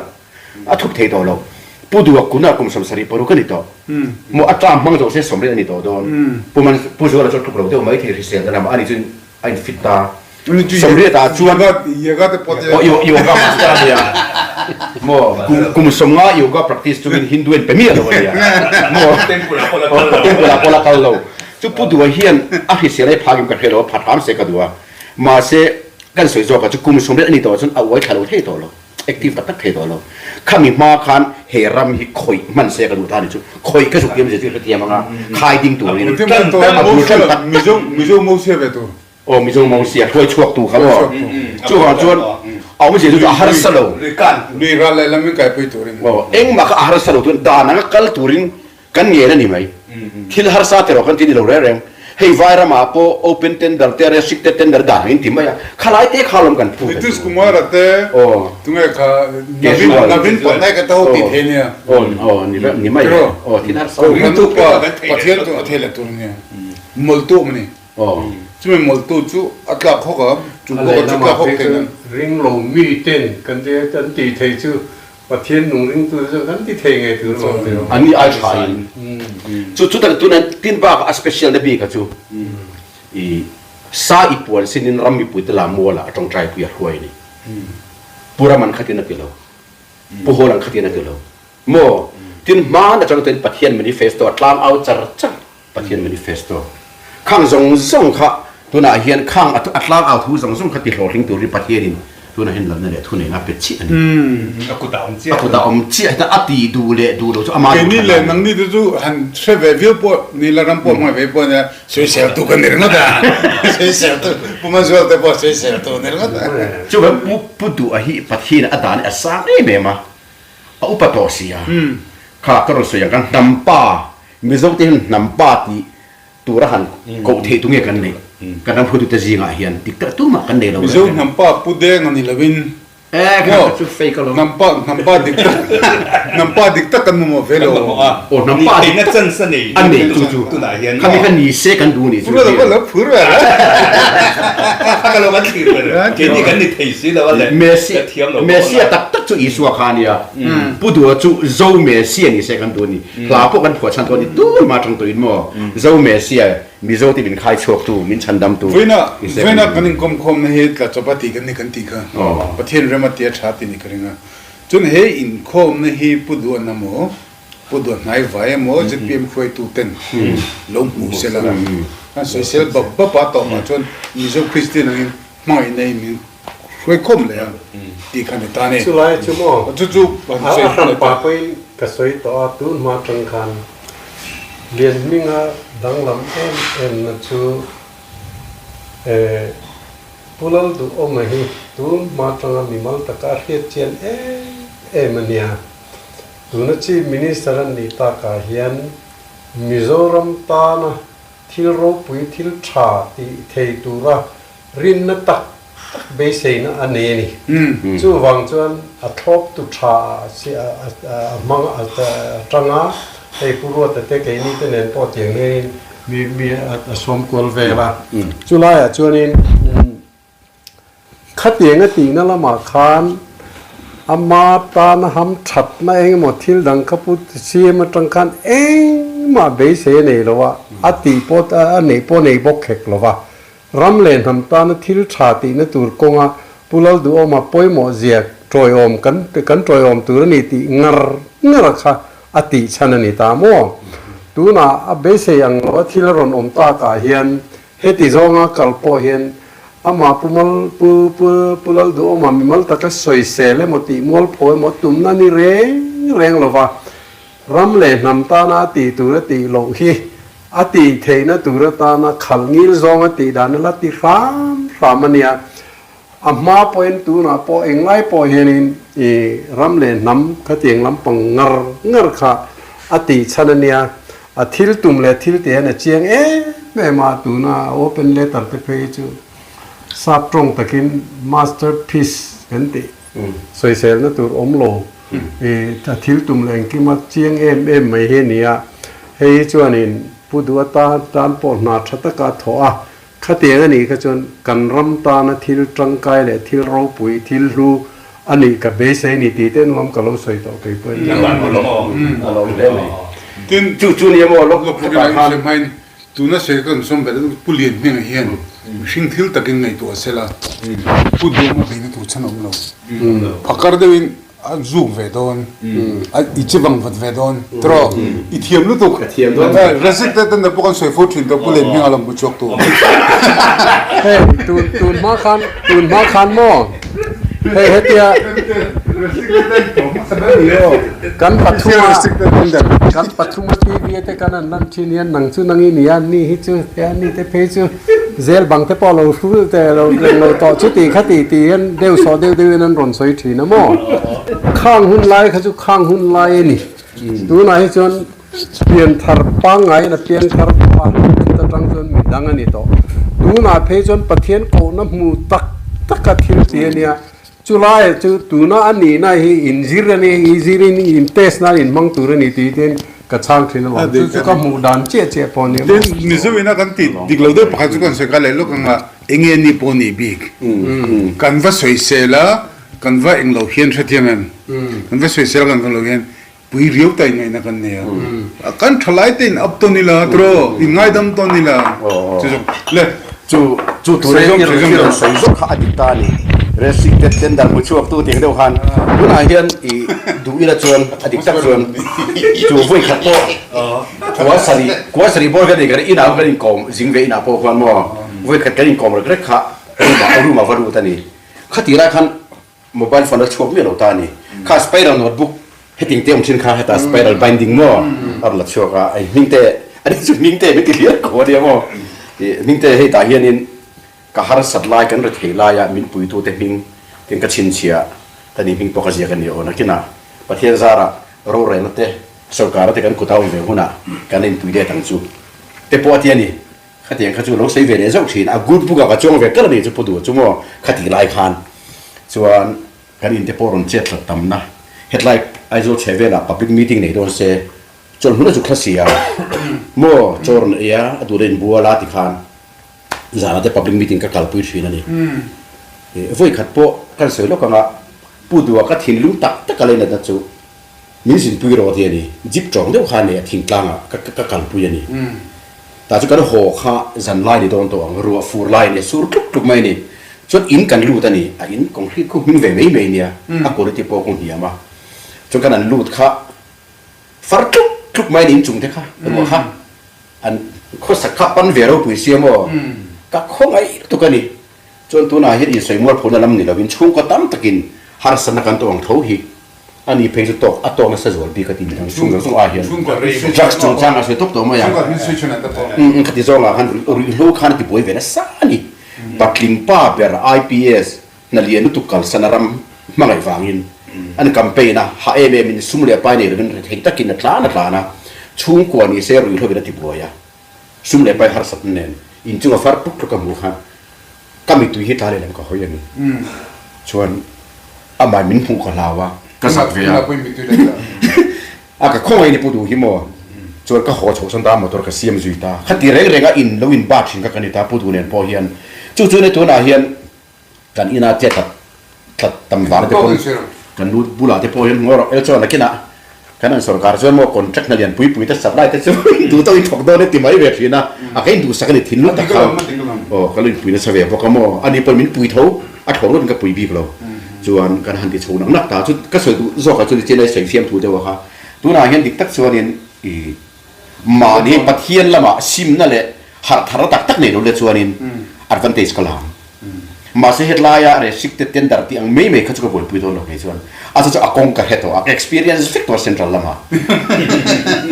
A thup thei tawh lo. Pu Dua kunah kum 71 a ni tawh. Maw a term hmang zawh se 80 a ni tawh dawn. Pu Man Pu Zuala chu a tluk lo deuh mai thei hrisel ta lamah ani chuan a in fit ta. 80 ah chuan yoga te pawh oh yoga master a nia maw kum 50 yoga practice chungin Hindu in pe miah lo a nia maw temple ah pawh la kal lo temple ah pawh la kal lo chu Pu Duha hian a hrisel ai phak in ka hre lo a phat hram se ka duh a mahse kan sawi zawk ah chu kum 80 a ni tawh chuan a uai thla lo thei tawh lo. Active tak tak thei tawh lo. Khami hma khan he ram hi khawih hman se ka duh ta ni chu. Khawih ka zuk tiam zia chu i hrethiam anga khai ding turin a bul tan tak tak. Mizo Mizo Mosia ve tur. Aw Mizo Mosia hruai chhuak tu kha maw. Chuvang chuan a awmzia chu a harsa lo. Lui ral leh lam in kaipui turin. Aw engmah kha a harsa lo turin dan anga kal turin Kan ngen a ni mai. Thil harsa te rawh kan ti ni lo reng reng. Hei vai ramah pawh open tender te restricted tender dan ang in ti mai a, khalai te kha lawm kan phu ve Nitish Kumar a te tunge kha Naveen Naveen Patnaik a te ho ti thei nia. Aw aw ni ni mai e. Aw thil harsa. Kohhran upa Pathian chu a thei leh tur nia. Mawltu awm a ni. Chumi mawltu chu a tlak hawk a, chu pawh chu tlak hawk thei nan. Ring lo mi ten kan ti thei chu Pathian nung ringtu te chuan kan ti thei ngei tur alawm tih An ni ai tha in chu chu tak tuna tin bak a special na bik a chu i sa i puan sin in ram mipui te lam mual ah a tawngtai pui a hruai ni Pu Ram an khatin a ti lo Pu Hawl an khatin a ti lo maw tin hman atang chuan Pathian manifesto a tlang au char char Pathian manifesto khang zawng zawng kha tunah hian khang a tlang au thu zawng zawng kha ti hlawhtling turin Pathianin tunah hian lalna leh thuneihna a pe chiah a ni. A kutah awm chiah. A kutah awm chiah heta a ti duh leh duh lo chu ama duh Keini leh nangni te chu han hre ve viau pawh ni la ram pawh hmangaih ve pawh nia sawisel tu ka ni ringawt a sawisel tu Pu Manzuala te pawh sawisel tu ni ringawt a. Chuvang Pu Pu Duha hi Pathian a dan a sang em em a, a upa tawh si a, kha ka rawn sawi ang khan hnam pa Mizo te hian hnam pa tih tura han koh theih tu nge kan neih? Kan ram hruaitute zingah hian dik tak tumah kan nei lo. Mizo hnam pa pu deng a ni loin maw hnam pa hnam pa dik tak hnam pa dik tak kan mamawh ve lo. Aw hnam pa dik tak a nei chu chu khami kha ni se kan duh ni chu. Phur lo phur ve la. Ka lo kan thlir ve keini kan ni thei si lo a le. Messia tak tak chu Isua kha a nia. Pu Duha chu Zo Messia ni se kan duh a ni. Hla pawh kan phuah chhan tawh a ni. Tur mah tang tawhin maw Zo Messia Mizo te min khai chhuak tu, min chhan dam tu Vawiina ni se kan duh. Kan inkawm khawmna hi tla chawp a tih kan ni kan tih kha Pathian rem a tia tha tih ni ka ring a. Chuan he inkhawmna hi Pu Duha na maw, Pu Duha hnai vai emaw zpm hruaitu ten lo hmu se la. Kan sawisel bap bap a tawpah chuan Mizo Kristian angin hmangaihna in min Hruai khawm leh a tih kha ni ta ni. Chulai chu maw? Chu chu a hran pa pawhin ka sawi tawh a, tun hma tang khan Lianhminga danglam em em na chu Pu Lalduhawma hi tun hma tanga mimal taka a hriat chian em em a nia. Tuna Chief Minister a nih takah hian Mizoram tana thil ropui thil tha tih thei tura rinna tak tak beiseina a nei a ni. Chuvang chuan a thlawptu tha a hmang a tang a, hei Pu Ruata te keini te nen pawh tiang hianin mi mi a sawm kual vel a. Chulaiah chuanin Khatiang a tihna lamah khan ama tana ham thatna eng emaw thil dang kha pu CM atang khan engmah beisei a nei lo a, a tih pawh a neih pawh a nei bawk hek lo va. Ram leh hnam tana thil tha tihna tur kawnga Pu Lalduhawma pawimawh zia tawiawm kan kan tawiawm tur a ni tih ngar ngar a kha a tih chhan a ni ta maw? Tunah a beisei ang lo a thil a rawn awm takah hian Heti zawnga kal pawh hian amah Pu Mal Pu Pu Pu Lalduhawma mimal taka sawisel emaw tih mualpho emaw tumna ni reng reng lova ram leh hnam tana a tih tur a tih loh hi a tih theihna tur atana khalh ngil zawng a tih dan a la ti hram hram a nia. A hma pawhin tunah pawh englai pawh hianin i ram leh hnam khatiang lampang ngar ngar kha a tih chhan a nia. A thil tum leh thil tih hian a chiang em em a, tuna a open letter te phei hi chu sap tawng takin masterpiece kan tih sawiselna tur awm lo i a thil tum leh engkima chiang em em mai hi a ni a. Hei hi chuanin Pu Duha tan pawh hna tha taka a thawh a, Khatiang a nih kha chuan kan ram tana thil tangkai leh thil ropui, thil hlu a nih ka beisei a ni tih te nuam ka lo sawi tawh kei pawh in. A lo hle mai. Tin, Chu chu nia maw lawk lawk hetah khan. Hre hmain tuna sawi kan sawm ve Pu Lian Hming hian mihring thil takin ngaihtuah sela Pu Duhawma beihna tur chhan a awm lo. Phakar deuhin A zuk ve dawn, a i che vang vat ve dawn tiraw? I thiam lutuk. Ka thiam dawn. Resik te ten pawh kan sawi fo thin tawh Pu Len Hming a lo hmu chhuak tu. Hei tun tun hma khan tun hma khan maw hei hetia kan pathuma kan pathuma TV te kan an lan thin hian nang chu nang i nia ni hi chu he ni te phei chu zel bang te pawh lo hrul te lo reng lo tawh chuti khati ti hian deuh sawh deuh deuh in an rawn sawi thin a maw? Khang hun lai kha chu khang hun lai a ni. Tunah hi chuan pian thar pangngaiin a piang thar tawh a, chuta tang chuan mi dang a ni tawh. Tunah phei chuan Pathian kohna hmu tak taka thil ti a nia. Chulai chu tuna a nihna hi inzir a ni, inzirin in test nan inhmang tur a ni tih te ka chhang thin alawm. Chu chu ka hmuh dan chiah chiah pawh a ni. Tin, Mizo ina kan tih dik lo deuh pakhat chu kan sawi ka leh lawk ang a, enge ni pawh nih bik. Kan va sawisel a, kan va englo hian hrethiam em? Kan va sawisel a, kan va englo hian pui riau ta ingaihna kan nei a. Kan thalai te in up tawn ila tiraw, in ngaidam tawn ila. Chu zawk le. Chu chu tur e i rawn sawi zawk kha a dik ta a ni. Restricted tender hmu chhuak tu tih deuh khan tunah hian i duh ila chuan a dik tak chuan chu vawi khat pawh kua sarih kua sarih bawr kan nei kan inah kan inkawm zing ve inah pawh khuan maw vawi khat kan inkawm rek rek kha room ah room ah va lut a ni. Khatih lai khan Mobile phone a chhuak miah lo ta a ni. Kha spiral notebook heting te awm thin kha heta spiral binding maw a rawn la chhuak a, hei hming te a ni chu hming te min ti hliar ko a nia maw. Ih hming te hei tah hianin ka harsat lai kan rethei laia min puitute hming tin ka chhinchhiah ka ni hming pawh ka ziak a ni aw nakinah Pathian zarah rorelna te sorkar te kan kut a awm ve hunah kan inpui let ang chu te pawh a ti a ni. Khatiang kha chu lo sawi ve leh zauh thin a, good book ah ka chuang ve kal a nih chu Pu Duh chu maw khatih lai khan chuan kan in te pawh rawn chet hlat tam na hetlai Aizawl chheh velah public meeting nei dawn se chawlhmun a zuk thla si a maw chaw rawn ei a a duh leh inbual a tikhan zan ah te public meeting ka kalpui thin a ni. Vawi khat pawh kan sawi lawk anga Pu Duh ah ka thinlung tak tak a lei natna chu Min zinpui rawh ti a ni. Jeep tawng deuh kha nei a thingtlang ah ka ka kalpui a ni. Tah chu kan haw kha zan lai ni dawn tawh ang, ruah fur lai a ni a, sur tluk tluk mai a ni. Chuan in kan lut a ni, a in concrete khu hming ve mai mai a nia, a quality pawh khu hniam a. Chuan kan an lut kha far tluk tluk mai a ni inchung te kha, ruah kha an khawsak kha pan ve ropui sia maw, ka khawngaih lutuk a ni. Chuan tunah hian insawi mualphona lam ni lovin chhungkaw tam takin harsatna kan tawh ang tho hi a ni phei chu tawk a tawk nasa zual bik a ti midang chhung zawng zawng ah hian drugs chungchang a sawi tawp tawh mai a khati zawngah khan ruihhlo khan a ti buai ve nasa a ni patling pa ber IPS hna lian lutuk kalsan a ram hmangaih vangin. An campaign a, hah em em in sum leh pai nei lovin rethei takin a tlan a tlan a, chhungkua ni se ruihhlo in a ti buai a, sum leh pai harsatna nen inchunga far tluk tluk a hmuh khan ka mittui hi tla lehlam ka hawi a ni. Chuan amah min hmuh ka hlau a, ka zak ve a. A ka khawngaih ni pu duh hi maw? Chuan ka haw chhoh chuan ta motor ka siam zui ta. Khati reng reng a in lo in bat thin kha ka ni ta pu duh nen pawh hian. Chu chu ni tunah hian kan ina che tlat tlat tam vang te pawn kan lu bulah te pawh hian ngaw rawh el chuan nakinah kan han sorkar chuan maw contract hna lian pui pui te supply te chu in duh tawh in thawk dawn e ti mai ve thin a. A ka in duhsak a ni thinlung tak kha aw ka lo inpui nasa ve bawk a maw ani pawn min pui tho. A thlawh rawt in ka pui bik lo. Chuan kan han ti chho nak nak ta chu ka sawi duh zawk ah chuan nichin a sawi fiam thu deuh a kha. Tunah hian dik tak chuanin i mahni Pathian lamah simna leh harh thar tak tak nei lo le chuanin advantage ka la ang. Mahse hetlaia restricted tender tih ang mai mai kha chu ka buaipui dawn lo kei chuan. A chu chu a kawng ka hre tawh a, ka experience vek tawh a central lamah.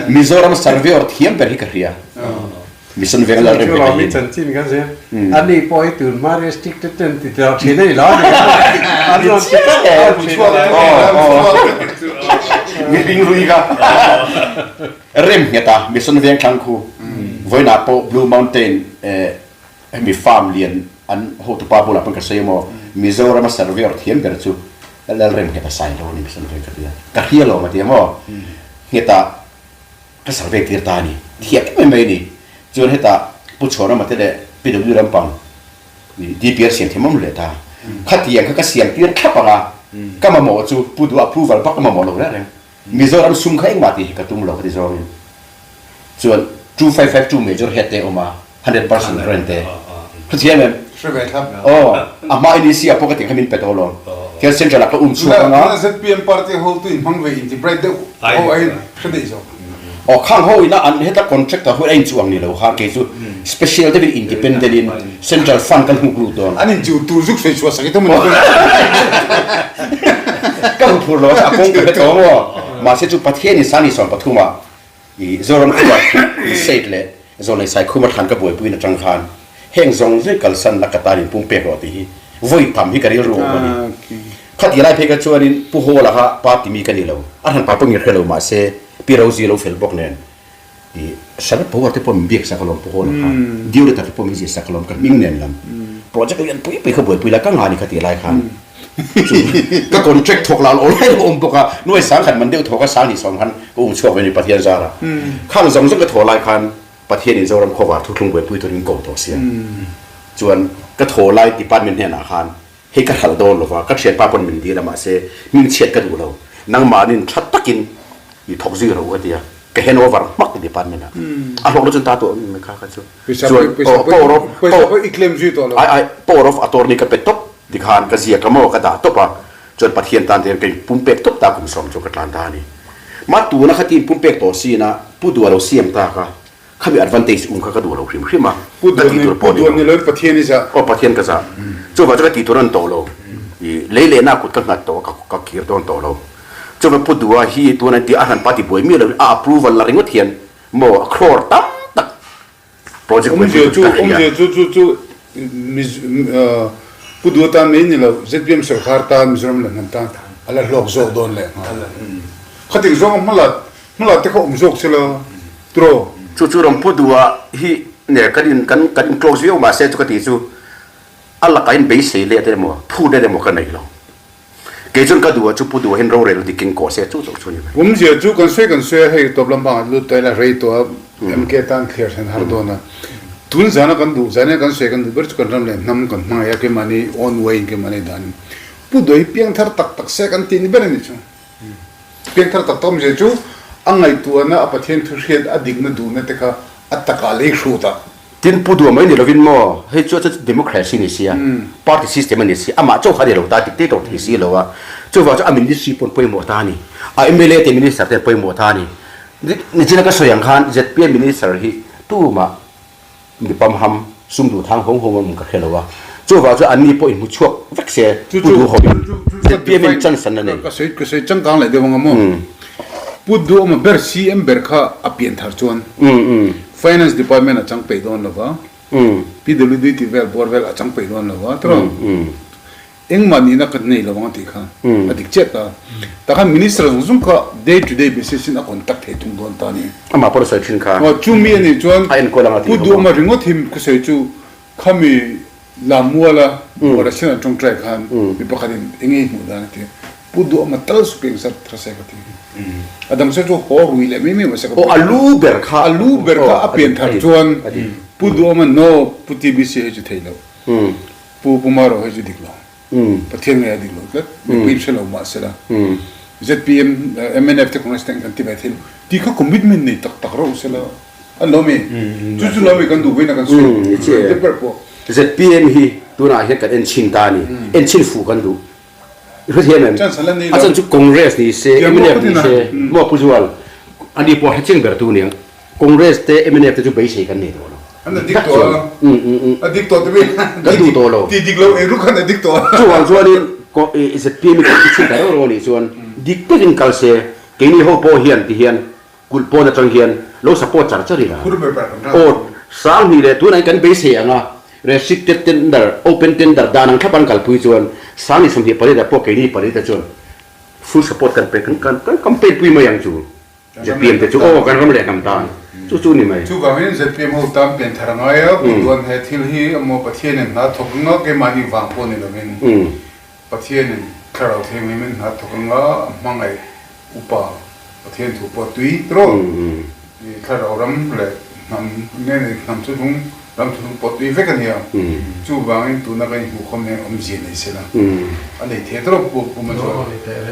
Mizoram surveyor thiam ber hi ka hria. Mission veng lal rem vek a hi. Chanchin kan zir. Ani pawh hi tun hma restricted ten ti tel thin a ni lo a ni. An rawn ti tlat a thin a. Mihring hlui kha rem nghet a Mission veng thlang khu vawiinah pawh Blue Mountain hemi farm lian an hotupa bulah pawn ka sawi emaw Mizoram a surveyor thiam ber chu lal rem nghet a sai lo a ni Mission veng ka tia. Ka hria lo ma ti emaw nghet ah Ka survey tir ta a ni. Thiam em em mai a ni. Chuan hetah Pu Chhuanawma te leh PW lampang DPR siam thiam awm leh ta. Khatiang kha ka siam tir thlap ang a, ka mamawh chu Pu Duh approval bak ka mamawh lo reng reng. Mizoram sum kha engmah tih hi ka tum lo ka ti zawngin. Chuan 2552 major head te a awm a. 100% rent te hrethiam em? Hre ve thlap. Aw, a hma NEC ah pawh ka tih kha min pe tawh alawm. Tihian central ah ka um chhuak anga. Tuna ZPM party hotu in hmang ve inti bright deuh ho aiin hre daih zawk. Aw, khang ho ina an heta contractor ho a inchuh ang ni lo kha kei chu special deuhin independent in central fund kan huk lut dawn. An inchuh tur zuk sawi chhuah sak i tum a ni chu. Ka hmu phur lo a, a kawng ka hre tawh maw. Mahse chu Pathian in Sani 13 ah I Zoram khua i state leh Zawnei Saikhuma thlan ka buaipuiin atang khan heng zawng zawng kalsanna ka tan in pung pek rawh tih hi vawi tam hi ka rilru awm a ni. Khati lai phei kha chuanin Pu Hawla kha party mi ka ni lo, a hran pa pawh ngir hre lo mahse Pi Rosie lo fel bawk nen i Sharad Pawar te pawh min biak sak alawm Pu Hawla kha, Deodata te pawh min zir sak alawm ka hming nen lam project lian pui pui kha buaipui la ka ngah a ni khati lai khan. Chu ka contract thawk lah awlai lo awm bawk a, nuai sang khat man deuh thawk a sang ni sawm khan ka um chhuak ve ni Pathian zara. Khang zawng zawng ka thaw lai khan Pathian in Zoram khawvar thuthlung buaipui turin min ko tawh sia. Chuan ka thaw lai department hnenah khan hei ka hralh dawn lova, ka thianpa pawn min dil a mahse hmingchhiat ka duh lo, nangmahnin tha takin i thawk zui ro ka ti a, ka hand over hmak department ah. A hlawk na chuan ta tawh mai kha kha chu. Chuan power of ai ai power of attorney ka pe tawp. Tikhan ka ziak a maw ka dah tawp a, chuan Pathian tan te hian ka inpumpek tawp ta kum sawm chu ka tlan ta a ni. Mah tuna kha ti inpumpek tawh sin a, Pu Dua lo siam ta kha, khami advantage um kha ka duh lo hrim hrim a, ka tih tur pawh ni lo. Pu Dua ni loin Pathian i zah. Aw Pathian ka zah. Chuvang chu ka tih tur a ni tawh lo. I lei lehna kut ka nghat tawh a, ka kir dawn tawh lo. Chuvang Pu Dua hi tuna ti a hran pa ti buai miah loin a approval la ringawt hian maw a crore tam tak Project Awmzia chu awmzia chu chu chu Pu Dua tan mai ni lo ZPM sawrkar tan Mizoram leh hnam tan a la hlawk zawk dawn leh nghal. Khating zawnga hmala hmala te kha awm zawk sela tiraw? Chu chu ram Pu Dua hi ne kan in kan kan in close viau mahse chu ka ti chu a lakah in beisei let emaw phut let emaw ka nei lo. Kei chuan ka duh a chu Pu Duh hian rorel dik in kawh se chu chauh chu a ni mai. Awmzia chu kan sawi kan sawi a, hei tawp lam pangah lut tawh ila rei tawh a, MK tan thliar hian har dawn a. Tun zana kan duh, zana kan sawi kan duh ber chu kan ram leh hnam kan hmangaih a, keimahni own way in keimahni dan in Pu Duh hi piangthar tak tak se kan tih ni ber a ni chu. Piangthar tak tak awmzia chu a ngaihtuahna, a Pathian thu hriat, a dikna duhna te kha a takah lei hrut a. Tin, Pu Duh mai ni lovin maw, hei chu chu democracy ni sia, party system a ni sia, amah chauh kha a ni lo ta, dictator thei si lo a, chuvang chu a ministry pawn pawimawh ta a ni, a mla te minister te pawimawh ta a ni. Nichina ka sawi ang khan zpm minister hi tumah mi pamham, sum duh thang hawng hawng an awm ka hre lo a, chuvang chu anni pawh inhmu chhuak vek se, Pu Duh hovin zpm in chance an la nei. Ka sawi ka sawi changkang leh deuh ang a maw? Pu Duh awma ber CM ber kha a pian thar chuan. Finance Department a chang peih dawn lo va, PWD tih vel bawr vel a chang peih dawn lo va, tiraw? Engmah nihna kan nei lo ang a tih kha a dik chiah ta. Tah khan Minister zawng zawng kha day to day basis in a contact thei thung dawn ta a ni. Amah pawh a sawi thin kha. Aw chumi a nih chuan A enkawl ang a tih Pu kha maw? Duhawma ringawt hi ka sawi chu khami Lammuala Operation an tawngtai khan mi pakhatin eng nge i hmuh dan a ti. Pu Duhawma tal su peng zat kha se ka ti. A dang sawi chu haw rui leh mai mai mahse ka Aw a lu ber kha A lu ber kha a pian thar chuan Pu Duhawma no Pu TBC hei chu thei lo. Pu Pumaro hei chu dik lo. Pathian ngei a dik lo tlat. Mipui in hre lo mahse la. ZPM, mnf te Congress te kan ti ve thei lo. Ti kha commitment nei tak tak reuh se la. An lo mi. Chu chu lo mi kan duh vawiin a kan sawi te ber pawh. ZPM hi tunah hian kan en chhin ta a ni. En chhin fuh kan duh. I hre thiam em? A chan chu Congress ni se, mnf ni se, maw Pu Zual, ani pawh hre chiang ber tu aniang. Congress te mnf te chu beisei kan nei tawh lo. An a dik tawh a, a dik tawh te mi kan duh tawh lo. Ti dik lo ei ruk khan a dik tawh a. Chuvang chuanin ZPM hi kan ti chhin ta reuh reuh anih chuan dik takin kal se, keini ho pawh hian ti hian kulh pawn atang hian lo support char char ila. Aw 2000 leh tunah hian kan beisei ang a, restricted tender, open tender dan ang thlap an kalpui chuan 2028 ah pawh keini pali te chuan full support kan pe kan kan campaign pui mai ang chu. ZPM te chu aw kan ram leh hnam tan chu chu ni mai. Chuvangin ZPM ho tan pian thar a ngai a, Pu Duan he thil hi emaw Pathianin hna thawk anga keimahni vang pawh ni lovin Pathianin thlarau thianghlimin hna thawk anga a hmangaih upa Pathian thu pawh tui tiraw i thlarau ram leh hnam nge ni hnam thuthlung Ram thuthlung pawh tui vek a nia. Chuvangin tuna kan inhmuhkhawm hian awmzia nei se la, a nei thei tawp pu Puma chuan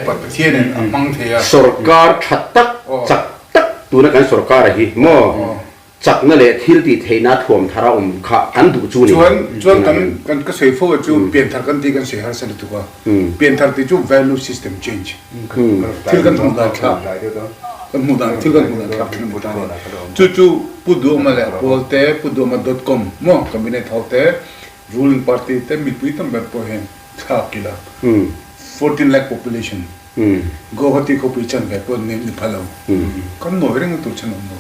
Pathianin a hmang thei a. Sorkar tha tak, chak tak tuna kan sorkar hi maw chakna leh thil tih theihna thuam thar a awm kha kan duh chu ni. Chuan chuan kan kan ka sawi fo chu pianthar kan tih kan sawi harsa lutuk a. Pianthar tih chu value system change. Thil kan hmuh dan thlak, kan hmuh dan, thil kan hmuh dan thlak thin a ni ta a ni. Chu chu Pu Duhma leh Pawl te, Pu Duhma dot com maw cabinet ho te, ruling party te mipui tam ber pawh hian thlak ila 14 lakh population Guwahati khawpui chan ve pawh ni ni pha lo. Kan nawi reng na tur chhan awm lo.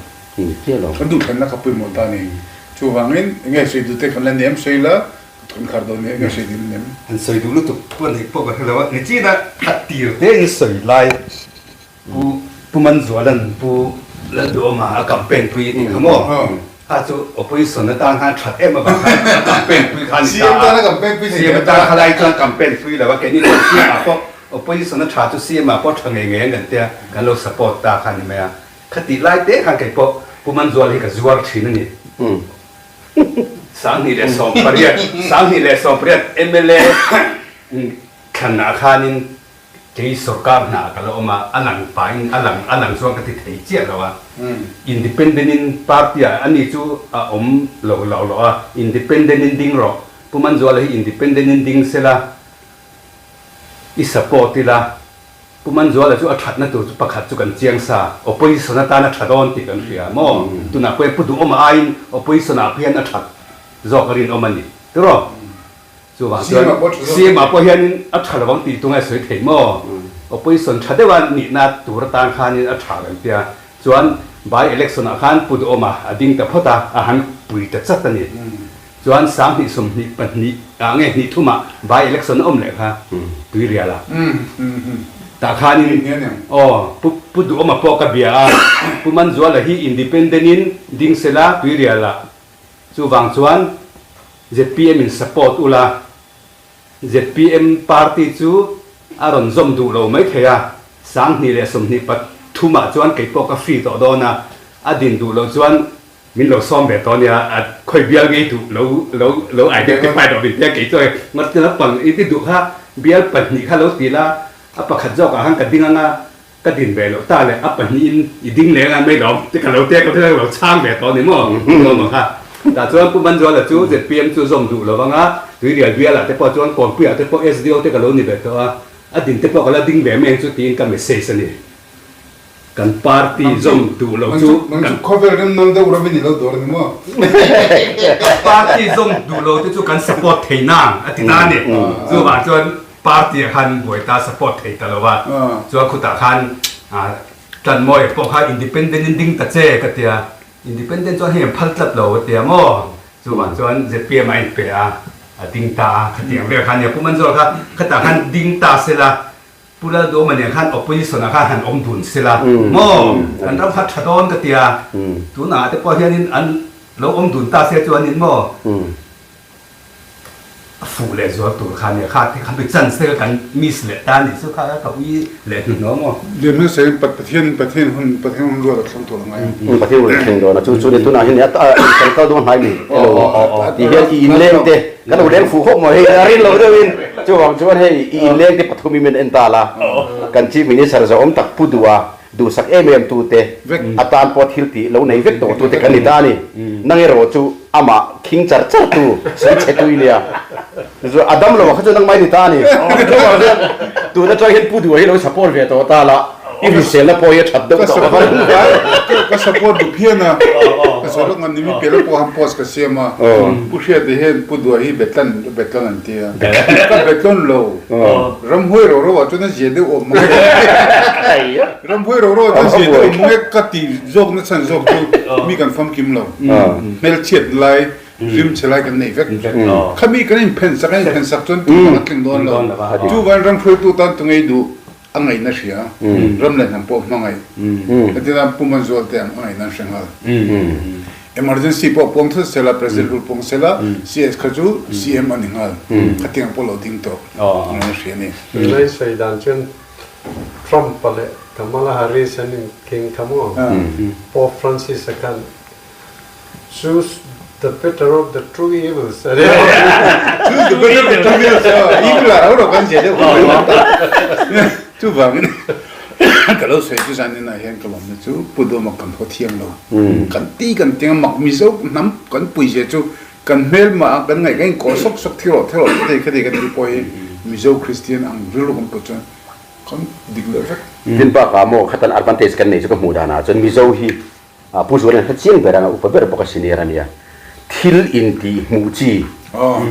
Kan duhthlanna kha pawimawh ta a ni. Chuvangin enge sawi duh te kan la nem sawi la, Kan khar dawn nia enge sawi dil nem. An sawi duh lutuk pawh neih pawh ka hre lo a, nichina a tir te in sawi lai Pu Pu Manzuala'n Pu Lalduhawma a campaign pui tih kha maw? Kha chu opposition atan khan that em avang khan a campaign pui kha a ni ta a. CM tan a campaign pui thei CM atan kha lai chuan campaign pui lo a, keini chuan CM ah pawh opposition a tha chu CM ah pawh tha ngei ngei an kan tia kan lo support ta kha a ni mai a. Khatih lai te khan kei pawh Pu Manzuala hi ka zuar thin a ni. 2018, 2018 mla thlanah khanin kei sorkar hna ka la awm a, a lang pahin a lang a lang chuan ka ti thei chiah lo a. Independent in party ah ani chu a awm lo lo lo a, independent in ding rawh, Pu Manzuala hi independent in ding sela i support ila, Pu Manzuala chu a thatna tur chu pakhat chu kan chiang sa, opposition atan a tha dawn tih kan hria maw? Tunah pawh hian Pu Duhawma aiin opposition ah hian a that zawk a rinawm a ni tiraw? Chuvang chuan CM ah pawh hianin a tha lovang tih tunge sawi thei maw? Opposition tha deuha nihna tur atan khanin a tha kan tia, chuan by election ah khan Pu Duhawma a ding ta phawt a, a han pui ta chat a ni. Chuan 20 22 ah nge hnih thumah by election a awm leh kha Tuirial ah. Tah khanin aw Pu Pu Duhawma pawh ka bia a, Pu Manzuala hi independent in ding sela Tuirial ah chuvang chuan zpm in support ula, zpm party chu a rawn zawm duh lo maithei a, 2023 ah chuan kei pawh ka free tawh dawn a, a din duh loh chuan Min lo sawm ve tawh nia, a khawi bial ngei duh lo lo lo identify tawh min tia kei chuan ngawt naupang i ti duh kha bial pahnih kha lo ti la, a pakhat zawk ah khan ka ding anga ka din ve loh ta leh a pahnih in i ding leng a mai lawm te ka lo tia ka lo chhang ve tawh ni maw nuam ang kha. Tah chuan Pu Manzuala chu zpm chu zawm duh lo anga Tuirial bial ah te pawh chuan Kawnpui ah te pawh SDO te ka lo ni ve tawh a, a din te pawh ka la ding ve mai ang chu tiin ka message a ni. Kan party zawm duh lo chu kan. Nang chu khawvel rem nan deuh ram in i lo dawr a ni maw? Kan party zawm duh lo te chu kan support thei nang a ti ta a ni. Chuvang chuan party ah khan buai ta support thei ta lo a. Chuan khutah khan Tlanmawia pawh kha independent in ding ta che ka tia. Independent chuan hei an phal tlat lo a tia maw? Chuvang chuan zpm a inpe a. A ding ta a, khatiang vel kha nia Pu Manzuala kha khatah khan ding ta sela, Pu Lalduama nen khan opposition ah khan han awm dun sela maw kan ram kha tha dawn ka tia, tunah te pawh hianin an lo awm dun ta se chuanin maw a fuh leh zual tur kha nia kha te kha mi chance te kha kan miss leh ta nih chu kha ka ui leh hnuhnawh maw. Lian hmasa in Pathian Pathian hun Pathian hun ruat a thleng tur a ngai ang. Pathian hun a thleng dawn a chu chu ni tunah hian kan kal dawn hnai mi elo ti hian i inleng te kan lo leng fuh khawp maw hei a rin lo deuhin chuvang chuan hei i inleng te pathum in min en ta la kan Chief Minister zawhawm tak pu duh a duhsak em em tu te atan pawh thil tih lo nei vek tawh tu te kan ni ta a ni nang erawh chu amah khing char char tu sawi chhe tu i nia. Chu a dam lo ah kha chuan nangmah i ni ta a ni. Chuvang chuan tun atang hian Pu Duha hi lo support ve tawh ta la, i hriselna pawh hi a that deuh tawh ka ring ve. Ka support duh phian a, ka sawi lawk ngan ni mi piah lawk pawh han post ka siam a, Pu Hriata hian Pu Duha hi betlan betlan an ti a, ka betlawn lo, ramhuai ro ro ah chuan a zia deuh awm mang e, ramhuai ro ro ah chuan a zia deuh awm mang e ka ti zawk na chhan zawk chu mi kan famkim lo, hmelchhiat lai Rim chhe lai kan nei vek. Khami kan inphen sak an inphen sak chuan tumah a tling dawn lo. Chuvain ram hruaitu tan tu ngei duh a ngaihna hria. Ram leh hnam pawh hmangaih. Hetiang Pu Manzual te ang a ngaihna an hre nghal. Emergency pawh puang thut sela, President rule puang sela, CS kha chu CM a ni nghal. Khatiang pawh lo ding tawh a ngaihna hria a ni. Tunlai sawi dan chuan Trump-a leh Kamala Harris an inkhing kha maw? Pope Francis-a khan Choose the better of the two evils a ni. Choose the better of the two evils evil ah rau rau kan zia deuh khawp mai. Chuvangin ka lo sawi chu zan inah hian ka lawmna chu Pu Dawma kan haw thiam lo. Kan ti kan tiang a mak Mizo hnam kan pui zia chu kan hmelmah ah kan ngaih kan inkawl sawk sawk thi rawh thi rawh khati khati kan tih pawh hi Mizo Kristian ang rilru kan put chuan kan dik leh vek. Tin bakah maw khatan advantage kan nei chu ka hmuh danah chuan Mizo hi Pu Zualin hre chiang ber anga upa ber bawk a senior a nia. Thil intih hmuh chi,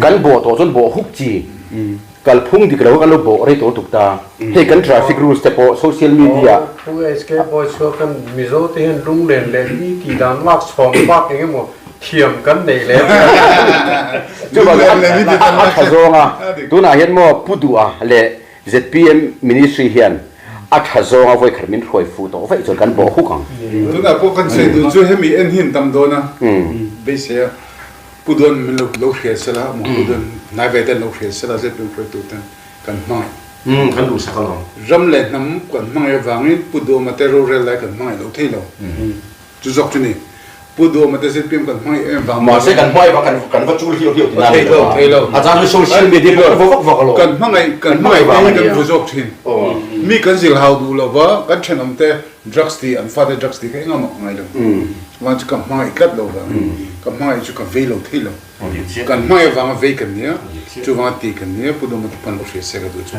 kan bawh tawh chuan bawh huk chi, kalphung dik lo kha kan lo bawh rei tawh lutuk ta. Hei kan traffic rules te pawh social media. Pu HK Boy chhuak kan Mizo te hian lunglen leh mi tih dan lak chhawm bak eng emaw thiam kan nei lem. Chuvangin a tha zawng a, tunah hian maw Pu Duha leh ZPM Ministry hian a tha zawnga vawikhat min hruai fuh tawh vaih chuan kan bawh huk ang. Tunah pawh kan sawi duh chu hemi en hi an tam dawn a, beisei a Pu Duan min lo lo hriat sela, maw Pu Duan hnai ve ten lo hriat sela ZPM hruaitu ten kan hmangaih. Kan duhsak alawm. Ram leh hnam kan hmangaih avangin Pu Duama te rorel lai kan hmangaih lo thei lo. Chu zawk chu ni. Pu Duama te ZPM kan hmangaih em vang Mahse kan hmangaih vang kan kan va chul hiau hiau tina a ni lo a. Thei lo. A chang chu social media pawh kan va vak vak alawm. Kan hmangaih kan hmangaih te hi kan vu zawk thin. Mi kan zil hau duh lo va, kan thenawm te drugs ti an fate drugs ti kha engah mah ka ngai lo. Chuan chu ka hmangaih tlat lo vang ka hmangaih chu ka vei lo thei lo. Kan hmangaih vanga vei kan nia, chuvanga ti kan nia Pu Duama te pawn lo hria se ka duh chu.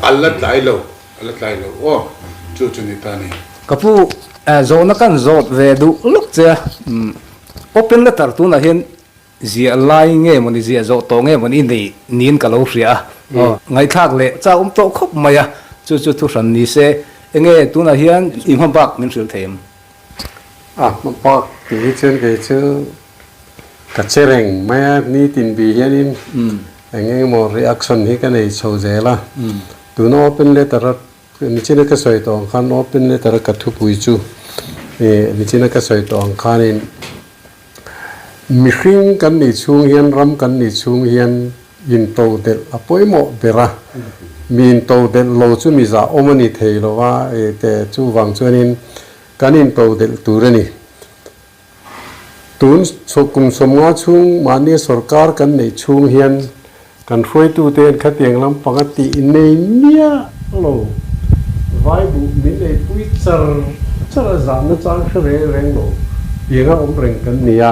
A la tlai lo. A la tlai lo aw, chu chu ni ta ni. Ka pu, zawhna kan zawt ve duh lawk che a, open letter tunah hian ziah lai nge mawni ziah zawh tawh nge mawni i nei niin ka lo hria a, ngaihthlak leh chak awm tawh khawp mai a, chu chu thu hran ni se, enge tunah hian i hma bak min hrilh thei em? A hma bak tih hi chuan kei chu ka che reng mai a, nitin bih hianin eng engemaw reaction hi ka nei chho zel a, Tuna open letter a nichina ka sawi tawh ang khan open letter a ka thupui chu ih nichina ka sawi tawh ang khanin mihring kan nih chhung hian ram kan nih chhung hian into delh a pawimawh ber a, mi into delh lo chu mi zah awm a ni thei lo a ih te chuvang chuanin kan into delh tur a ni. Tun kum 50 chhung mahni sorkar kan neih chhung hian kan hruaitute hian khatiang lampang a tih nei miah lo. Vai buh min eipui char char a zahna chang hre reng reng lo tianga awm reng kan ni a.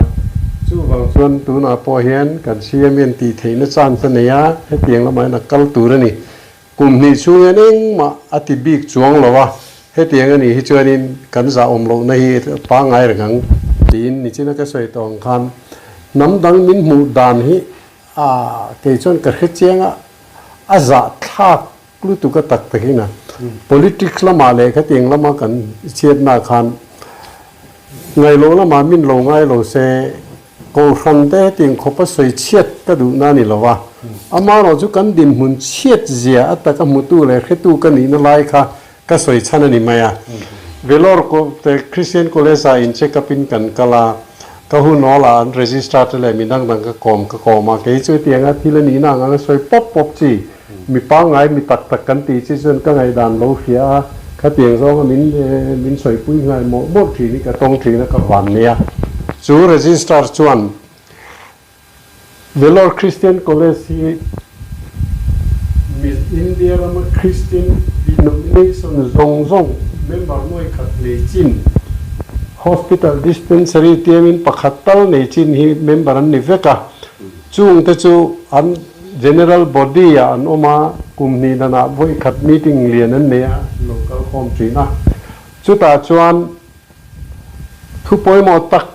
Chuvang chuan tunah pawh hian kan CM hian tih theihna chance a nei a, hetiang lamah hian a kal tur a ni. Kum hnih chhung hian engmah a ti bik chuang lo a, hetiang a nih hi chuanin kan zahawm lohna hi pangngai reng ang tiin nichina ka sawi tawh ang khan hnam dang min hmuh dan hi a kei chuan ka hre chiang a, a zahthlak lutuk a tak takin a politics lamah leh khatiang lama kan chhiatna khan ngailo lamah min lo ngai lo se. Kohhran te hetiang khawpa sawi chhiat ka duhna a ni lo a, amaherawh chu kan dinhmun chhiat zia a taka hmutu leh hretu ka nihna lai kha ka sawi chhan a ni mai a. Vellore te Christian College ah in check up in kan kal a, ka hun awl ah an registrar te leh mi dang dang ka kawm ka kawm a, kei chu hetianga thil a nihna ang anga sawi pawp pawp chi, mi pangngai mi tak tak kan tih chi chuan ka ngaihdan lo hria a, khatiang zawnga min min sawipui nghal mawlh mawlh thin hi ka tawng thin a ka van nia. Chu registrar chuan Vellore Christian College hi India rama Christian denomination zawng zawng member nuai khat nei chin, hospital dispensary tiangin pakhat tal nei chin hi member an ni vek a, chungte chu an General Body ah an awm a, kum hnih danah vawi khat meeting lian an nei a, an lo kal khawm thin a, chutah chuan thu pawimawh tak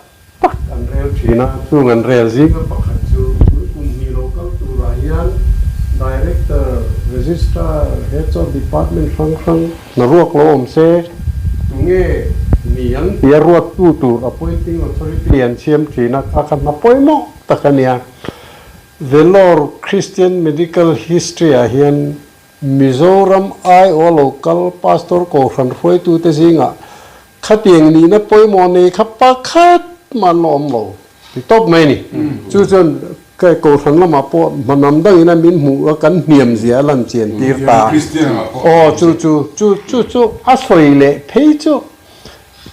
tak an rel thin a, chung an rel zinga pakhat chu tun kum hnih lo kal turah hian Director, Registrar, Heads of Department hrang hrang hna ruak lo awm se, tunge ni ang tia ruattu tur Appointing Authority an siam thin a, kha kha hna pawimawh tak a nia. Vellore Christian Medical History ah hian Mizoram aiawh lo kal Pastor Kohhran hruaitute zingah khatiang nihna pawimawh nei kha pakhat mah an la awm lo ti tawp mai a ni. Chu chuan Kohhran lamah pawh hmanam dangin a min hmuh a kan hniam zia a lan chian tir ta. Aw chu chu chu chu chu a sawi leh phei chu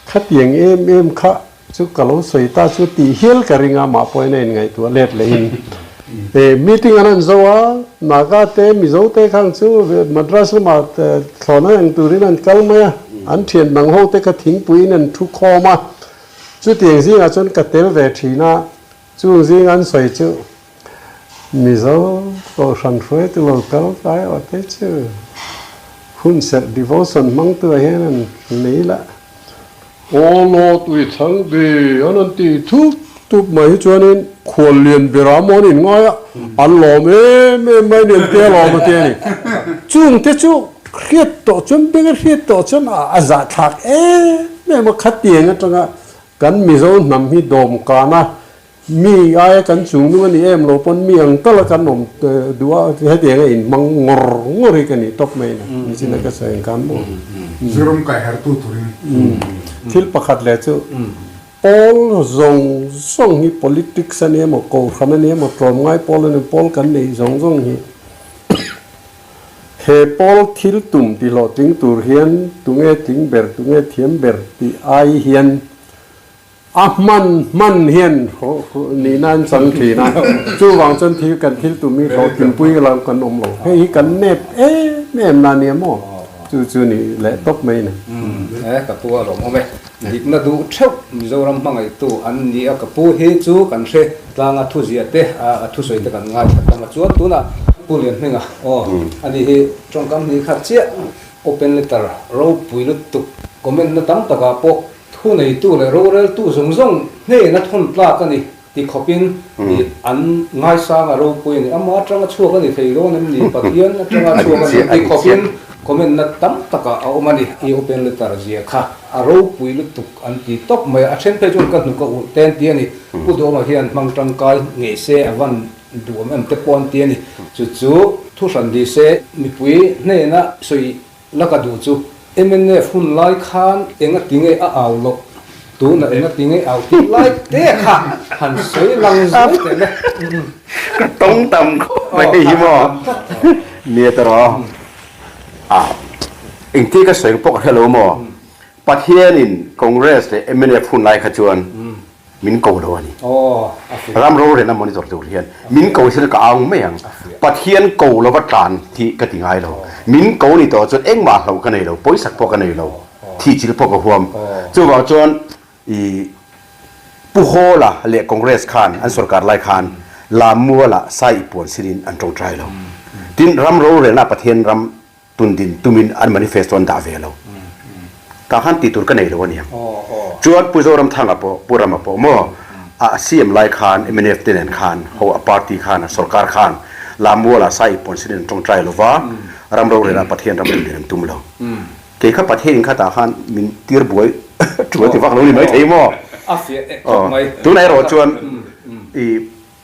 khatiang em em kha Chu ka lo sawi ta chu tih hial ka ring a, mah pawhin a inngaihtuah let lehin e meeting an han zo a, Naga te Mizo te khang chu Madras lamah thlawhna eng turin an kal mai a, an thian dang ho te kha thingpuiin an thu khawm a, chutiang zingah chuan ka tel ve thin a, chung zinga an sawi chu Mizo Kohhran hruaitu lo kal kai aw te chu hun serh devotion hmangtuah hian an nei lah. Aw law tui chhang ve an an ti thup thup mai hi chuanin khual lian bera maw an inngai a, an lawm em em mai nen te a lawm a ti a ni. Chung te chu hriat tawh chuan beng a hriat tawh chuan a zahthlak em em a, khatiang atanga kan Mizo hnam hi dawmkan a Mi aia kan chung nung a ni em lo pawn mi ang tal a kan awm duh a, hetiang a inhmang ngawr ngawr hi ka nih tawp mai na, nichina ka sawi ang khan maw. Zoram kai hartu turin. Thil pakhat leh chu pawl zawng zawng hi politics a ni emaw, kohhran a ni emaw, tlawmngai pawl a ni emaw, pawl kan neih zawng zawng hi he pawl thil tum tihlawhtling tur hian tunge tling ber, tunge thiam ber tih ai hian A hman hman hian nihna an chang thin a, chuvang chuan thil kan thil tum hi hlawhtlinpui lo kan awm lo. Hei hi kan nep em em na nia maw? Chu chu ni leh tawp mai ni. E ka pu a lawm awm e. Dikna duh theuh Mizoram hmangaihtu an ni a, ka pu hi chu kan hre tlang a thu ziah te a thusawi te kan ngaithla tlang a, chuan tunah Pu Lianhminga aw ani hi tawngkam hnih khat chiah open letter ropui lutuk comment na tam takah pawh Thuneitu leh roreltu zawng zawng hnena thawn tlak a ni ti khawpin ih an ngaisang a ropui a ni. Amah atanga chhuak a ni thei dawn em ni? Pathian atanga chhuak a ni ti khawpin comment na tam takah a awm a ni. I open letter zia kha a ropui lutuk an ti tawp mai a, a then phei chuan ka hnuk a ulh te an ti a ni. Pu Duhawma hian hmang tangkai ngei se a van duhawm em te pawh an ti a ni. Chu chu thu hran ni se mipui hnena sawi La ka duh chu. Mnf hun lai khan enga tinge a au loh, tunah enga tinge au tih lai te kha han sawi lang zuai teh le. Ka tawng tam khawp mai hei hi maw nia ta rawh a engtia ka sawi pawh ka hre lo maw Pathianin Congress leh mnf hun lai kha chuan Min ko lo a ni. Ram rorelna monitor tur hian min ko hi ka au mai ang. Pathian ko lova tlan hi ka ti ngai lo. Min ko ni tawh chuan engmah hlauh ka nei lo, pawisak pawh ka nei lo, thih chil pawh ka huam. Chuvang chuan i Pu Hawla leh Congress khan an sorkar lai khan Lammualah sai i puan sinin an tawngtai lo. Tin, ram rorelna Pathian ram Tun din tumin an manifesto an dah ve lo. Tah khan tih tur ka nei lo a nia. Chuan Pu Zoramthanga pawh, Pu Rama pawh maw a CM lai khan mnf te nen khan ho a party khan a sorkar khan Lammualah sai i pawn sin in an tawngtai lo va, ram rorel ah Pathian ram tun din an tum lo. Kei kha Pathian in kha tah khan min tir buai tul ti vak lo ni mai thei maw? Tunah erawh chuan. I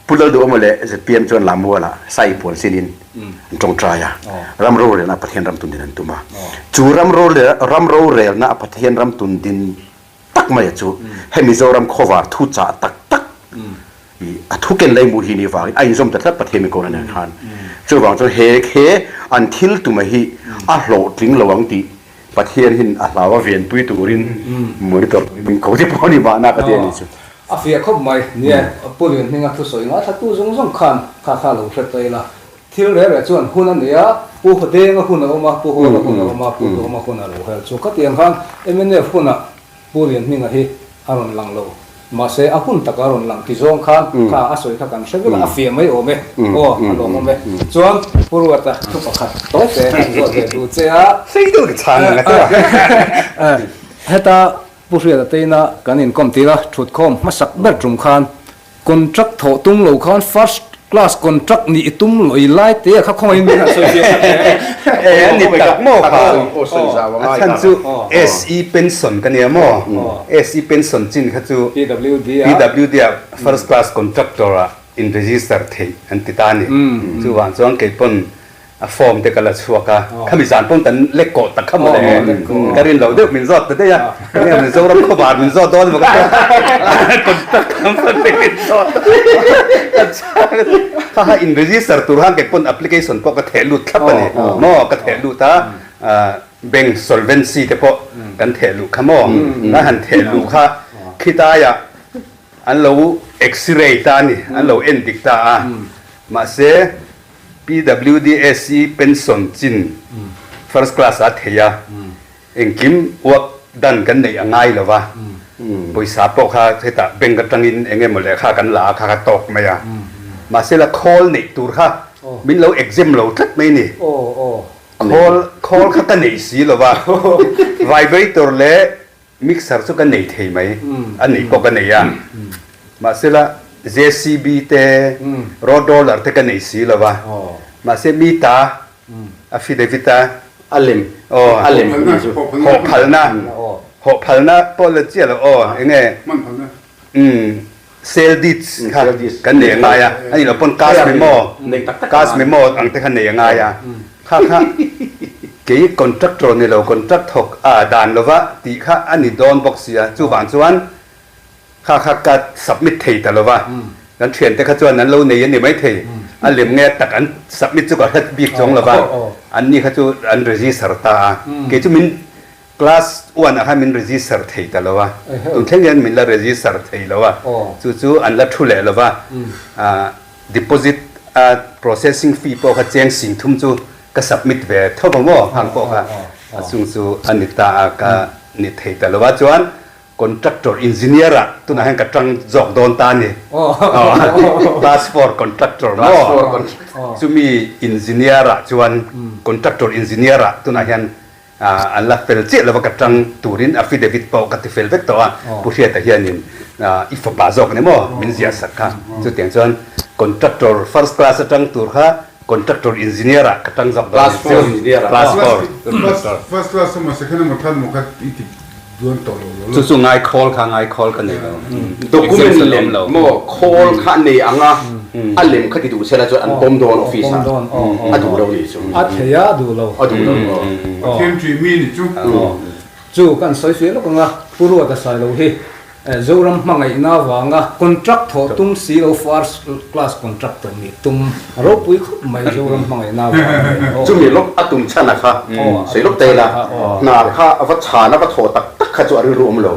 Pu Lalduhawma leh zpm chuan Lammualah sai puan sinin an tawngtai a, ram rorelna a Pathian ram tundin an tum a. Chu ram ram rorelna a Pathian ram tundin tak maia chu he Mizoram khawvar thu chah tak tak i a thu ken lei mu hi ni vangin a inzawm ta tlat Pathian min kawhna nen khan. Chuvang chuan he he an thil tuma hi a hlawhtling lo ang tih Pathian hin a hlau a venpui turin monitor turin min ko te pawh a ni mahna ka ti a nih chu. A fiah khawp mai. Nia, Pu Lianhminga thusawi ngaithla-tu zawng zawng khan kha kha lo hre ta ila. Thil reh reh chuan hun a nei a, Pu Denga hun a awm a, Pu Hawla hun a awm a, Pu Duhawma hun a lo her chu. Khatiang khan mnf hunah Pu Lianhminga hi a rawn lang lo. Mahse, a hun taka a rawn lang ti zawng khan kha a sawi kha kan hre vek a, a fiah mai awm e. Aw, a lawmawm e. Chuan, Pu Ruata thu pakhat tawi te kan zawt ve duh che a. Sei deuh ka chhan ang a ti a. Heta Pu Hriata teina kan inkawm tir a, thutkhawm hmasak ber tum khan Contract thawh tum lo khan first class contract nih i tum lawih lai te a kha khawngaih in min han sawi fiah khat hle. E a ni tak maw kha? A chhan chu SE pension ka nia maw? SE pension chin kha chu PWD ah first class contractor ah in register theih an ti ta a ni. Chuvang chuan kei pawn A form te ka la chhuak a, khami zan pawn kan lek kawh tak kha mawle ka rin lo deuh min zawt ta daih a, enge Mizoram khawvar min zawt dawn emaw ka tia contract company min zawt a kha kha in register tur khan kei pawn application pawh ka theh lut thlap a ni maw ka theh lut a bank solvency te pawh kan theh luh kha maw kan han theh luh kha khitaiah an lo x-ray ta a ni an lo en dik ta a mahse PWDSC pension chin first class a thei a, engkim work done kan neih a ngai lo va, pawisa pawh kha hetah bank atangin eng emaw lehkha kan la a kha kha tawk mai a, mahse la khawl neih tur kha min lo exempt lo tlat mai a ni. Khawl khawl kha ka nei si lo va, vibrator leh Mixer chu ka nei thei mai, a neih pawh ka nei a, mahsela JCB te, road roller te ka nei si lo va, mahse mi ta affidavit a, A lem, a lem ni chu. Hawh phalna, hawh phalna pawh la chiah lo aw, eng nge, umm sale deeds kha kan nei a ngai a, a nih loh pawn cash memo, cash memo ang te kha nei a ngai a, kha kha kei contractor ni lo contract thawk a dan lova tih kha a ni dawn bawk sia, chuvang chuan kha kha ka submit thei ta lova, kan thiante kha chuan an lo nei a ni maithei, a lem nge tak an submit chu ka hre bik chuang lova, anni kha chu an register ta a, kei chu min Class one ah khan min register thei ta lo a, tun thleng hian min la register thei lo a, chu chu an la thu leh lo va, deposit a processing fee pawh kha cheng sing thum chu ka submit ve tho va maw hang pawh kha a chung chu a ni ta a ka ni thei ta lo a, chuan contractor engineer ah tunah hian ka tang zawk dawn ta a ni, class four contractor maw chumi engineer ah chuan contractor engineer ah tunah hian An la fel chiah lova ka tang turin affidavit pawh ka ti fel vek tawh a, Pu Hriata hianin i fapa zawk ni maw min ziah sak kha. Chutiang chuan contractor first class atang tur kha contractor engineer ah ka tang zawk dawn ni chu. Class four. First class emaw second emaw third emaw kha i ti dawn tawh lo lo. Chu chu ngai khawl kha ngai khawl ka nei lo. Document lem maw khawl kha a nei ang a, a lem kha ti duh sela chuan an pawm dawn office ah a duh lo nih chu. A thei a duh lo. A duh lo. Pathian ṭih mi nih chu. Chu kan sawi fiah lawk ang a, Pu Ruata Sailo hi Zoram hmangaihna avanga contract thawh tum si lo first class contractor nih tum a ropui khawp mai Zoram hmangaihna avanga. Chumi lawk a tum chhan a kha sawi lawk ta ila hna kha a va chhan a va thawh tak tak kha chu a rilru awm lo.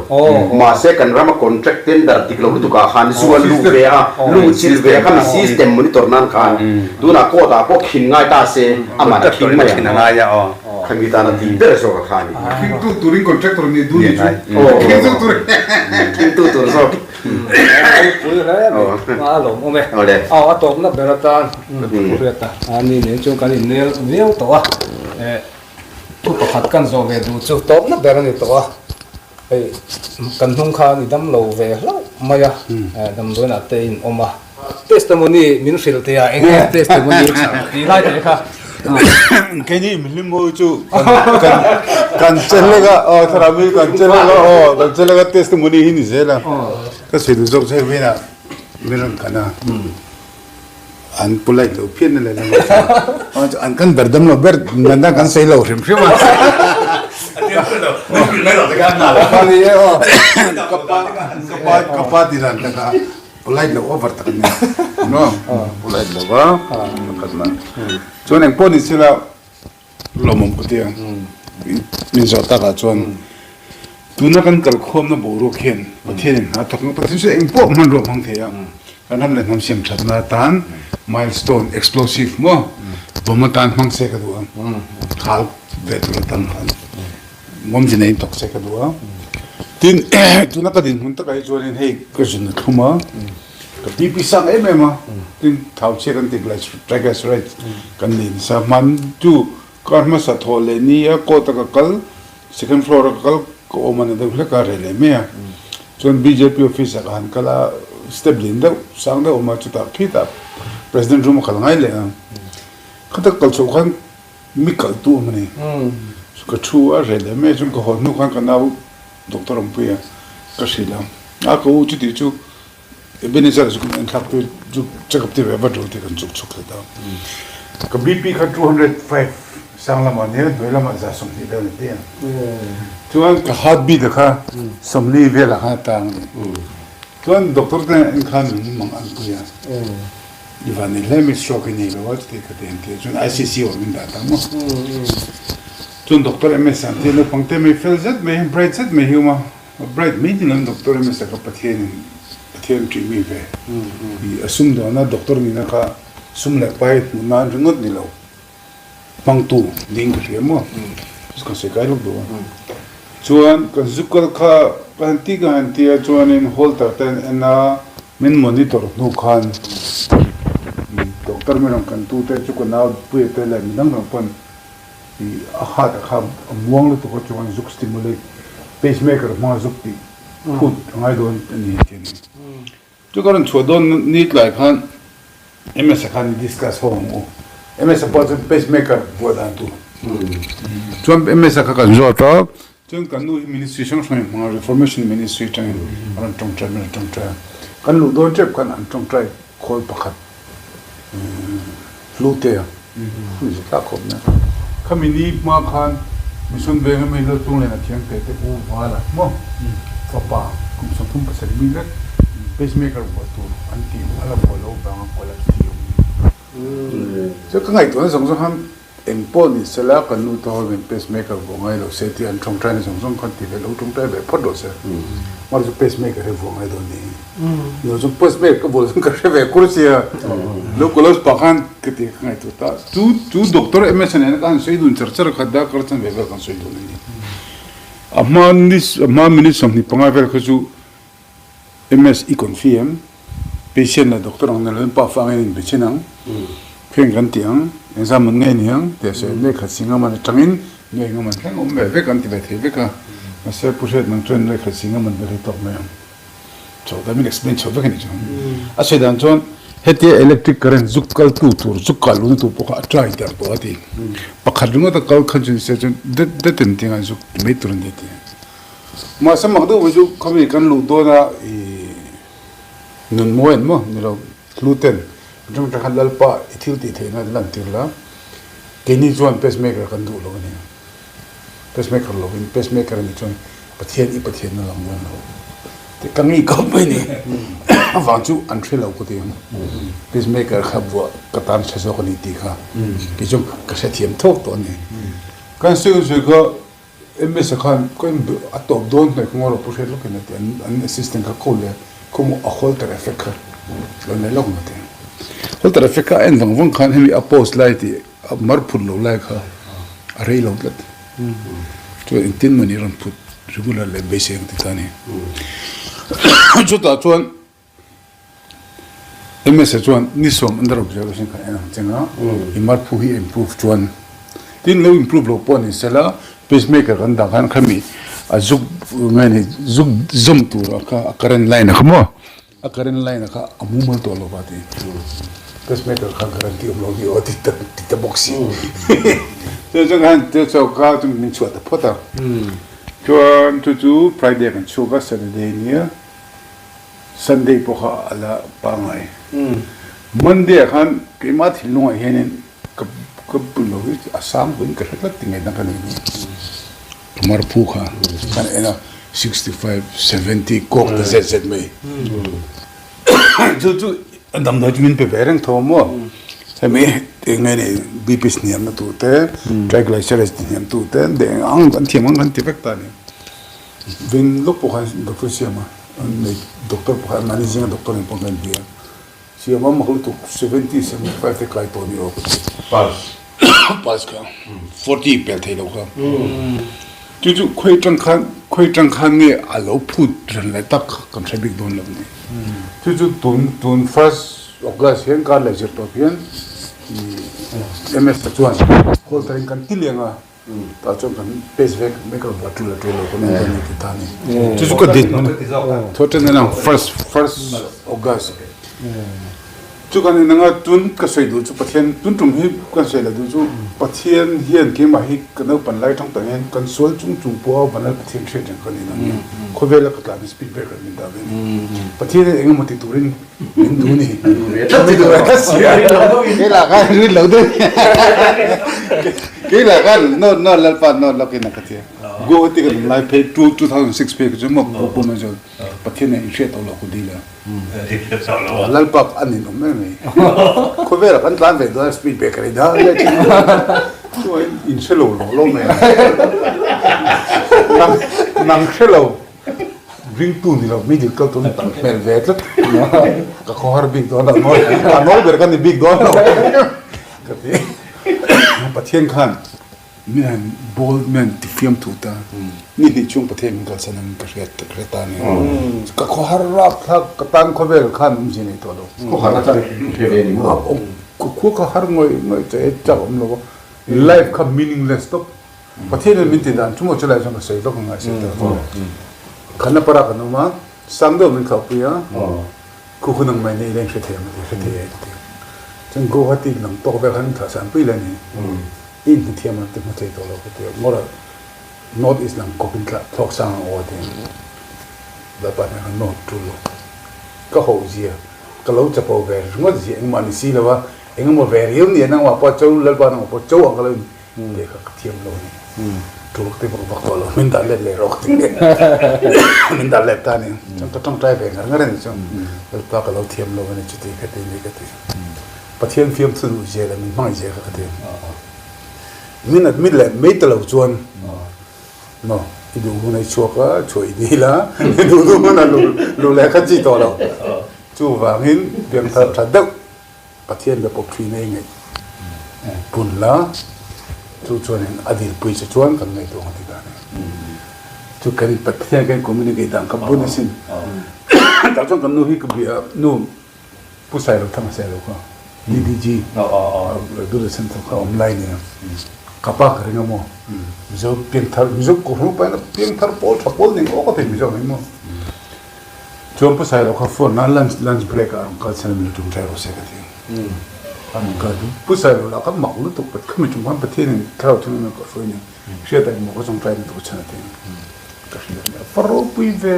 Mahse kan rama contract tender dik lo lutuk ah khan zuan luh ve a luh chilh ve a khami system monitor nan khan tunah court ah pawh khin ngai ta se aman a khing mai ang. Khami tan a tih ber zawk a kha a ni. A khingtu turin contractor nih duh ni chu. Khingtu tur. Khingtu tur zawk. Pui hle mai. A lawm awm e. Aw a tawpna ber atan Pu Hriata a ni nen chuan kan innel viau tawh a. Thu pakhat kan zawh ve duh chu tawpna ber a ni tawh a. Hei kan hnung khan i dam lo ve hlauh mai a, damdawiinah te in awm a. Testimony min hrilh teh a, eng nge testimony tih lai teh kha. Keini mihlim ho chu kan kan che hlek a, aw thlarau mi kan che hlek a, aw kan che hlek a testimony hi ni zel a. Ka sawi duh zawk chu hei vawiinah. min rawn kan a, an polite lo phian na leh lam an kan ber dam lo ber nana kan sawi lo hrim hrim a. Ka pa ka pa ti dan taka polite lo over tak ani no polite lo va pakhat na chuan engpawh ni sela Lawmawm ka ti a, min zawh takah chuan tuna kan kalkhawmna boruak hian Pathianin hna thawk ang, Pathian chu eng pawh hmanrua hmang thei a, kan ram leh hnam siam thatna atan milestone explosive maw bomb atan hmang se ka duh a, khal ve tur atan khan ngawmzi neiin thawk se ka duh a. Tin, tuna ka dinhmun takah hi chuanin hei ka zun a thlum a. Ka BP sang em em a, tin thau chhia kan ti triglycerides kan nei nasa. Hman chu kar hmasa thawh leh ni a court a ka kal, second floor a ka kal ka awm a na deuh hlek a reh leh mai a. Chuan bjp office ah ka han kal a, step lian deuh sang deuh a awm a, chutah khitah president room a kal ngai leh a. Khata kal chhoh khan mi kal tu awm a ni. Ka thu a reh leh mai a, chuan ka haw hnu khan ka nau doctor awmpui a ka hrilh a, a ka u chuti chu Ebenezer chu kan enthlak tir chu check up tir ve vat ro tih kan chuk chuk thei ta. Ka BP kha 205 sang lamah nia hnuai lamah 120 vel a ni te a. Chuan ka heart beat a kha 40 velah khan a tang a ni. Chuan doctor te en khan min mang an pui a. I van nei hle mai stroke i nei lo a chuti ka ti an ti a. Chuan ICC ah min dah ta maw. Chuan doctor MS an ti a naupang te mai fel zet mai hi bright zet mai hi awm a. A bright mai ni lo doctor hmasa kha Pathian in Pathian ṭih mi ve i a sum dawn a doctor nihna kha sum leh pai hmuh nan ringawt ni lo hmangtu ding ka hria maw chu kan sawi kai lawk duh a chuan kan zu kal kha ka han ti ka han ti a chuanin holter te an en a min monitor hnu khan doctor mi rawn kan tu te chu ka nau puia te leh midang dang pawn I a heart a kha a muang lutuk a chuan zuk stimulate pacemaker hmanga zuk tih phut a ngai dawn a ni tih a ni. Chu ka rawn chhuah dawn ni tlai khan MS-a khan i discuss ho ang u. MS-a pawh chuan pacemaker buah dan tur chuan MS-a kha kan zawt a, chuan kan nu hi ministry hrang hrangin hmanga Reformation ministry atangin a rawn tawngtai min rawn tawngtai a. Kan luh dawn tep khan an tawngtai khawl pakhat Hlute a hui zet hlak khawp mai a. Khami ni hma khan Mission Venga mi Laltung Lena thiam te te u Vala maw fapa kum 37 mi vek pacemaker vuah tur an tih a la vuah lo vanga collapse thi awm ni. Chu ka ngaihtuahna zawng zawng khan Eng pawh ni sela kan nu te ho hian pacemaker vuah ngai lo se tih an tawngtaina zawng zawng khan ti ve lo tawngtai ve phawt rawh se. Mahse chu pacemaker hi vuah ngai dawn ni. Lo chu pacemaker ka vuah chuan ka hre ve kur sia. Lo collapse pah khan ka ti ka ngaihtuah ta. Chu chu doctor MS nena ka han sawi dun char char kha darkar chan ve vel kan sawi dun a ni. A hma ni a hma minute 25 vel kha chu MS i confi em? Patient leh doctor ang nilo in pa fang in inbe chin ang, kheng kan ti ang, exam an ngei ni ang tih a sawi lehkha si ngam an atangin ngei ngam an thleng awm ve vek an ti ve thei vek a, mahse Pu Hriat nang chuan lehkha si ngam an vel hi tawk mai ang. Chho ta min explain chho vek a nih chuan. A sawi dan chuan hetia electric current zuk kal tu tur zuk kal luhna tur pawh kha a try der tawh a ti. Pakhat ringawt a kal khan chu ni se chuan det det in tiang a zuk ti mai tur a ni a ti. Mahse mak deuh mai chu khawvel kan luh dawn a i nun mawi an maw ni lo hlu ten atang atang khan Lalpa i thil tih theihna an lan tir la keini chuan pacemaker kan duh lo a ni pacemaker lovin pacemaker a nih chuan Pathian i Pathian na lang dawn lo tih ka ngei khawp mai ni avang chu an hre lo ka ti ang pacemaker kha buah ka tan hre zawk a ni tih kha kei chuan ka hrethiam thawk tawh a ni kan sawi sawi kha MS-a khan ka in a tawp dawn hnaih kawng erawh Pu Hriat lawkin a ti an an assistant kha ko leh khawmaw a holter effect kha lo nei lawk ang a ti. Holter effect kha a en vang vang khan hemi a post lai tih a mar phut lo lai kha a rei lo tlat. Chuan engtin mah ni rawn phut regular leh beisei ang ti ta a ni. Chutah chuan MS-a chuan ni sawm under observation khan en ang cheng a, i marphu hi a improve chuan tin lo improve lo pawh ni sela pacemaker kan dah khan khami a zuk nge ni zuk zawm tur a kha a current line a kha maw a current line a kha a mumal tawh lo va ti pacemaker kha guarantee awm lo ni aw ti ta ti ta bawk si chu chu khan chu chu kha chu min chhuah ta phawt a chuan chu chu Friday kan chhuak a Saturday nia. Sunday pawh kha a la pangngai. Monday ah khan keimah thinlungah hianin ka ka pun lo hi a sang pawhin ka hre tlat ti ngaihna ka nei ni. Ka marphu kha kan en a 65, 70 kawk ta zet zet mai. Chu chu a damdawi chu min pe ve reng tho a maw? Hemi eng nge ni BP hniamna tur te, triglycerides ti hniam tur te, deng ang an thiam ang kan ti vek ta a ni. Veng lawk pawh khan doctor siam a, an nei doctor pawh khan mahni zinga doctor nen pawh kan inbia. Siam a mak lutuk 70, 75 te kai tawh a ni aw ka ti. Pulse. Pulse kha 40 pel thei lo kha. Chu chu khawi atang khan khawi atang khan nge a lo phut ran leh tak kan hre bik dawn lo ni. Chu chu tun tun first August hian kar leh zir tawp hian MS-a chuan call tarin kan ti leng a. Tah chuan kan test vek mek a va tul a tul lo kan en dawn a ti ta a ni. Chu chu ka din hman a. Thaw ṭan en ang first first August. Chu kan en anga tun ka sawi duh chu Pathian tun tum hi kan sawi la duh chu Pathian hian keimah hi ka naupan lai ṭang tawh hian kan sual chung chung pawha Vanlal Pathian hriat reng ka ni nang hian khawvela ka tlan hi speed breaker min dah ve a ni. Pathian hian engemaw ti turin Min duh ni. Min duh ve tlat si a. Kei lah khan rin lo deuh. Kei lah khan no no lalpa no lawkin a ka ti a. Guwahati kan awm lai phei 2006 phei kha chu maw ka pum a chuan Pathian in hriat tawh lo ku dil a. Lalpa a nin awm em mai. Khawvelah kan tlan ve dawn a speed breaker i dah leh thin a. Chuan in hre lo lo lo mai a. Nang nang hre lo. Ringtu ni lo mi dik kal tun tam hmel ve tlat ka khawhar bik dawn lo mawi a nawi ber ka ni bik dawn lo ka ti Pathian khan mi han bawl mi han ti fiam thu ta ni hnih chhung Pathian min kalsan ang ka hriat ka hre ta ni ka khawhar rap thlak ka tan khawvel khan awmzia nei tawh lo khawhar a chang hre ve ni maw khua kha har ngawih ngawih che chak awm lo life kha meaningless tawp Pathian in min ti dan chu maw chulai chuan ka sawi vak ang a sawi ta chu. Khanna para kan awm a, sang deuh min thlawhpui a, khu hun ang mai nei leng hre thei ang a ti, hre thei e ka ti. Chuan Guwahati lam tawk vel khan min thlah san pui le ni, i inhmu thiam ang ti hmu thei tawh lo ka ti a, ngawrh a North East lam kawp in thlawk sang ang aw a ti. Lalpa hnen khan North tul lo ka hoh zia, ka lo chapo ve ringawt zia engmah ni si lo a, engemaw ve riau ni a nangmah pawh cho Lalpa nangmah pawh cho ang ka lo in Lehkha ka thiam lo a ni. Tul ka ti vak vak tawh lo, min dah let leh rawh ka ti. Min dah let ta a ni. Chuan ka tawngtai ve ngar ngar a ni chuan Lalpa ka lo thiam lo a ni chuti ka ti ni ka ti. Pathian fiamthu duh zia leh min hmangaih zia kha ka ti. Min admit leh mai ta lo chuan maw i duh hun a i chhuak a, chhuah i dil a, i duh duh hun a luh leh kha chi tawh lo. Chuvangin piangthar tha deuh. Pathian be pawp thin a i ngaih pun la, chu chuanin a dilpui che chuan kan ngaihtuah ang a ti ta a ni. Chu kan Pathian kan communicate dan kha bun asin. Tah chuan kan nu hi ka bia nu Pu Sailo Thanga Sailo kha DDG Doordarshan thawk kha awm lai nia. Ka pa ka ring a maw Mizo piangthar Mizo kohhran upa in a piangthar pawl tha pawl ning awk a thei Mizo ang hi maw. Chuan Pu Sailo kha phone a lunch lunch break ah a rawn kal chhan a min lo ṭawngṭai rawh se ka ti. A rawn kal chu Pu Sailo lah kha mak lutuk pat khami ṭum khan Pathian in thlarau thianghlim in ka hruai nen hriat a engmaw ka ṭawngṭai na tur chhan a ti. Ka hria a nia fa ropui ve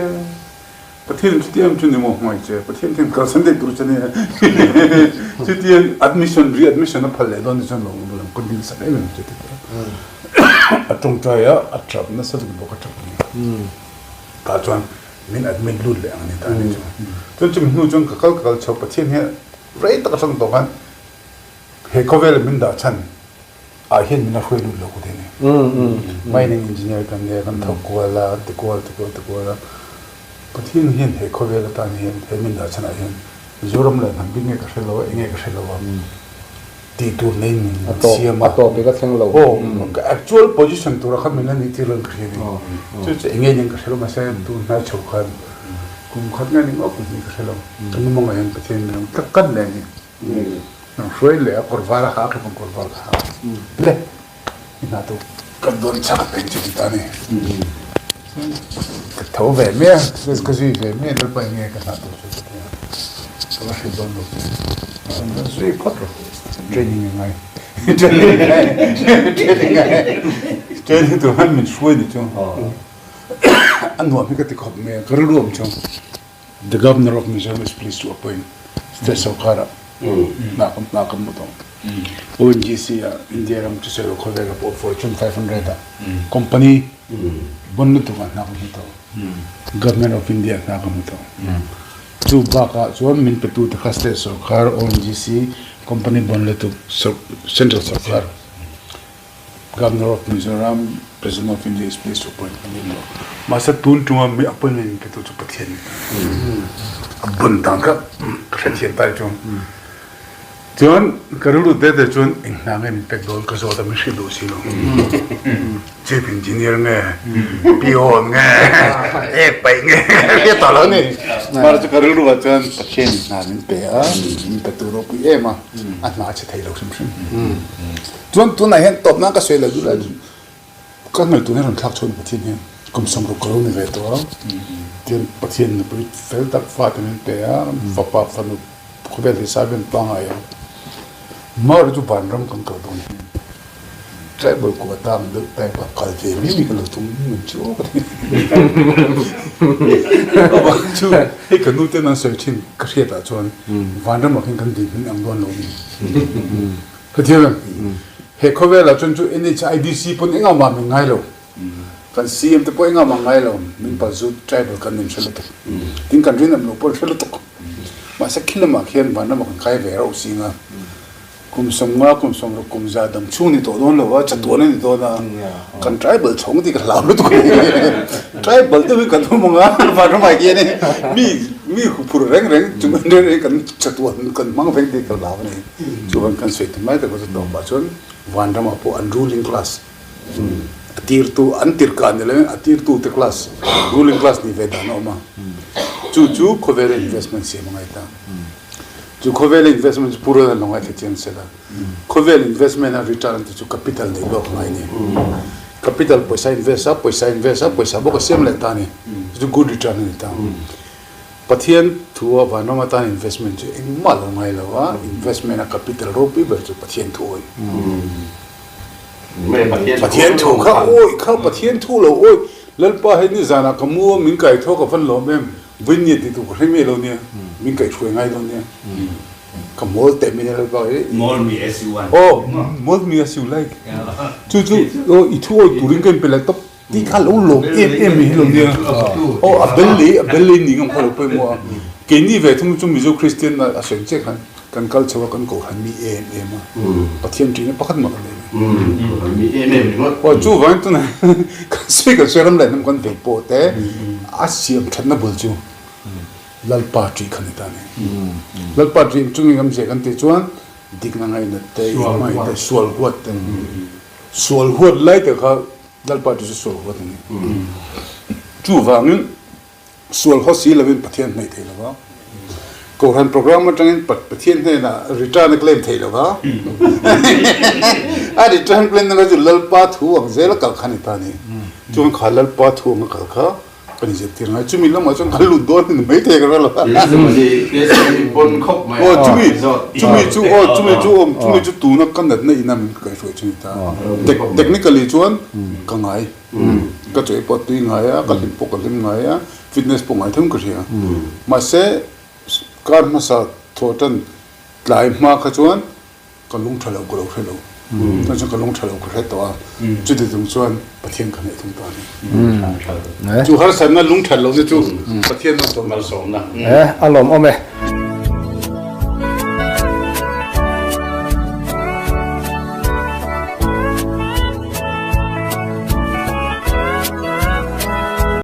Pathian in chuti em chu ni maw hmangaih che Pathian hian kalsan daih tur che nia chuti admission re-admission a phal leh dawn te chuan lo lo continue sak em em che ti ta a ṭawngṭai a a ṭap nasa lutuk bawk a ṭap a ni. Tah chuan min admit lut leh ang a ni ta ni chuan. Chuan chumi hnu chuan ka kal ka kal chho Pathian hian rei tak atang tawh khan he khawvela min dah chhan ah hian min la hruai lut lo ka ti a ni. Mining engineer kan nia kan thawk kual a, kan ti kual ti kual ti kual a. Pathian hian he khawvel atan hian he min dah chhan ah hian Mizoram leh hnam bik nge ka hre lo a, enge ka hre lo a. Tih tur nei min siam a. A tawp i ka thleng lo. Aw, ka actual position tura kha min la nih tir lo in ka hria ni. Chu chu enge nen ka hre lo mahse tun hnai chho khan kum khat nge ni ngawt kum hnih ka hre lo. Ka nu mawngah hian Pathian min rawn tlak kan leh a ni. Rawn hruai leh a kawr var a ha a, kei kawr var ka ha a. Le, i hna tu kan dawn chak a peng chu ti ta ni. Ka tho ve mai a, ka zui ve mai a, Lalpa enge ka hna tur chu ka ti a, ka va hrilh dawn lo che, ka zui phawt rawh, training a ngai, training a ngai, training a ngai, training tur khan min hruai ni chu, a nuam hi ka ti khawp mai a, ka rilru awm chu. The Governor of Mizoram is pleased to appoint State Sorkar ah hna kan hna kan hmu tawh. ONGC ah India ram chu sawi lo khawvel ah pawh Fortune 500 ah company bon lutuk ah hna kan hmu tawh. Government of India hna kan hmu tawh. Chu bakah chuan min petu te kha State Sorkar, ONGC, company bon lutuk Central Sorkar. Governor of Mizoram, President of India is pleased to appoint an ni lo. Mahse tun ṭunga mi appointment min petu chu Pathian ni ta. A bun dan kha ka hrethiam ta chu. Chuan ka rilru te te chuan eng hna nge min pek dawn ka zawt a min hrilh duh si lo. Chief Engineer nge, Peon nge, ek paih nge ka hria tawh lo ni. Mahse chu ka rilru ah chuan Pathian in hna min pe a, min petu ropui em a, a hna a chhe thei lo hrim hrim. Chuan tunah hian tawp nan ka sawi lo duh lai chu ka ngaihtuahna rawn thlak chhuah ni Pathian hian kum 60 ka lo ni ve tawh a, tian Pathian nupui fel tak fate min pe a, fapa fanu khawvel hi sai vel pangngai a, Mara chu vanram kan kal dawn hian tribal quota ang deuh type a kal ve mai mai ka lo tum ngam chu aw ka ti. Avang chu hei ka nu ten an sawi thin ka hriatah chuan vanramah khin kan dinhmun ang dawn lo ni. Hetiang he khawvelah chuan chu NHIDC pawn engah mah min ngai lo. Kan CM te pawh engah mah ngai lo. Min palzut tribal kan nin hre lutuk. Tin kan rinawm loh pawh an hre lutuk. Mahse khi lamah khian vanram ah kan kai ve rauh zing a. Kum 50, kum 60, kum 100 dam chhung ni tawh dawn lo a, chatuan a ni dawn a. Kan tribal chhawng tih ka hlau lutuk a ni. Tribal deuh hi kan awm ang a, vanramah hian mi mi huphurh reng reng chung reng reng kan chatuan kan hmang vek tih ka hlau a ni. Chuan kan sawi ta mai tak chu tawpah chuan vanramah pawh an ruling class a tirtu an tirkah ni lovin a tirtute class ruling class ni ve dan a awm a. Chu chu khawvela investment siam a ngai ta. Chu khawvela investment chu purel an lo ngaithla chiang sela. Khawvel investment a return te chu capital nei lawk ngai a ni. Capital pawisa invest a, pawisa invest a, pawisa bawk a siam leh ta a ni. Chu chu good return a ni ta. Pathian thu a vanram atan investment chu engmah lo ngai lo a, investment a capital ropui ber chu Pathian thu awi. Pathian thu kha awi kha Pathian thu lo awi. Lalpa hei nizanah ka mu a min kai tho ka van lawm em, Vawinia ti tu ka hre miah lo nia, min kaihhruai ngai lo nia. Ka mawl teh mai a Lalpa hi. Mawl me as you want. Aw, mawl me as you like. Chu chu aw i thu awi turin ka inpe leh tawp. Tih kha lo lawm em em mai hi lo nia. Aw a bel leh a bel leh ni ngam kha lo pawimawh a. Keini ve thung chu Mizo Kristian a sawi chiah khan kan kal chho a kan kohhran mi em em a. Pathian ṭihna pakhat mah kan nei lo. Mi em em ringawt. Aw chuvangin tunah kan sawi kan sawi ram leh hnam kan vei pawh te a siam ṭhatna bul chu Lalpa ṭih kha ni ta a ni. Lalpa ṭih chungin kan ziah kan tih chuan dikna ngainat te, inhmangaih te, sual huat te. Sual huat lai te kha Lalpa chu sual huat a ni. Chuvangin sual haw si lovin Pathian hnaih thei lova, Kohhran program atangin Pathian hnenah return a claim thei lova, a return claim na kha chu Lalpa thu ang zel a kal kha a ni ta a ni. Chuan kha Lalpa thu ang a kal kha Kan inzirtir ngai. Chumi lamah chuan kan lut dawn a ni mai thei ka hre lo. Testimony, testimony pawn khawp mai a. Aw chumi, chumi chu aw chumi chu awm, chumi chu tuna ka natna ina min kaihhruai chu ni ta. Technically chuan ka ngai. Ka chawi pawh tui ngai a, ka hlim pawh ka hlim ngai a, fitness pawh ngai thung ka hria. Mahse kar hmasa thawh tan tlai hma kha chuan Ka lung tha lo ka lo hre lo. Chuan chuan ka lung tha lo ka hre tawh a, chuti chung chuan Pathian ka hnaih thung ta a ni. Chu harsatna lung that lohna chu Pathian malsawmna. A lawmawm e.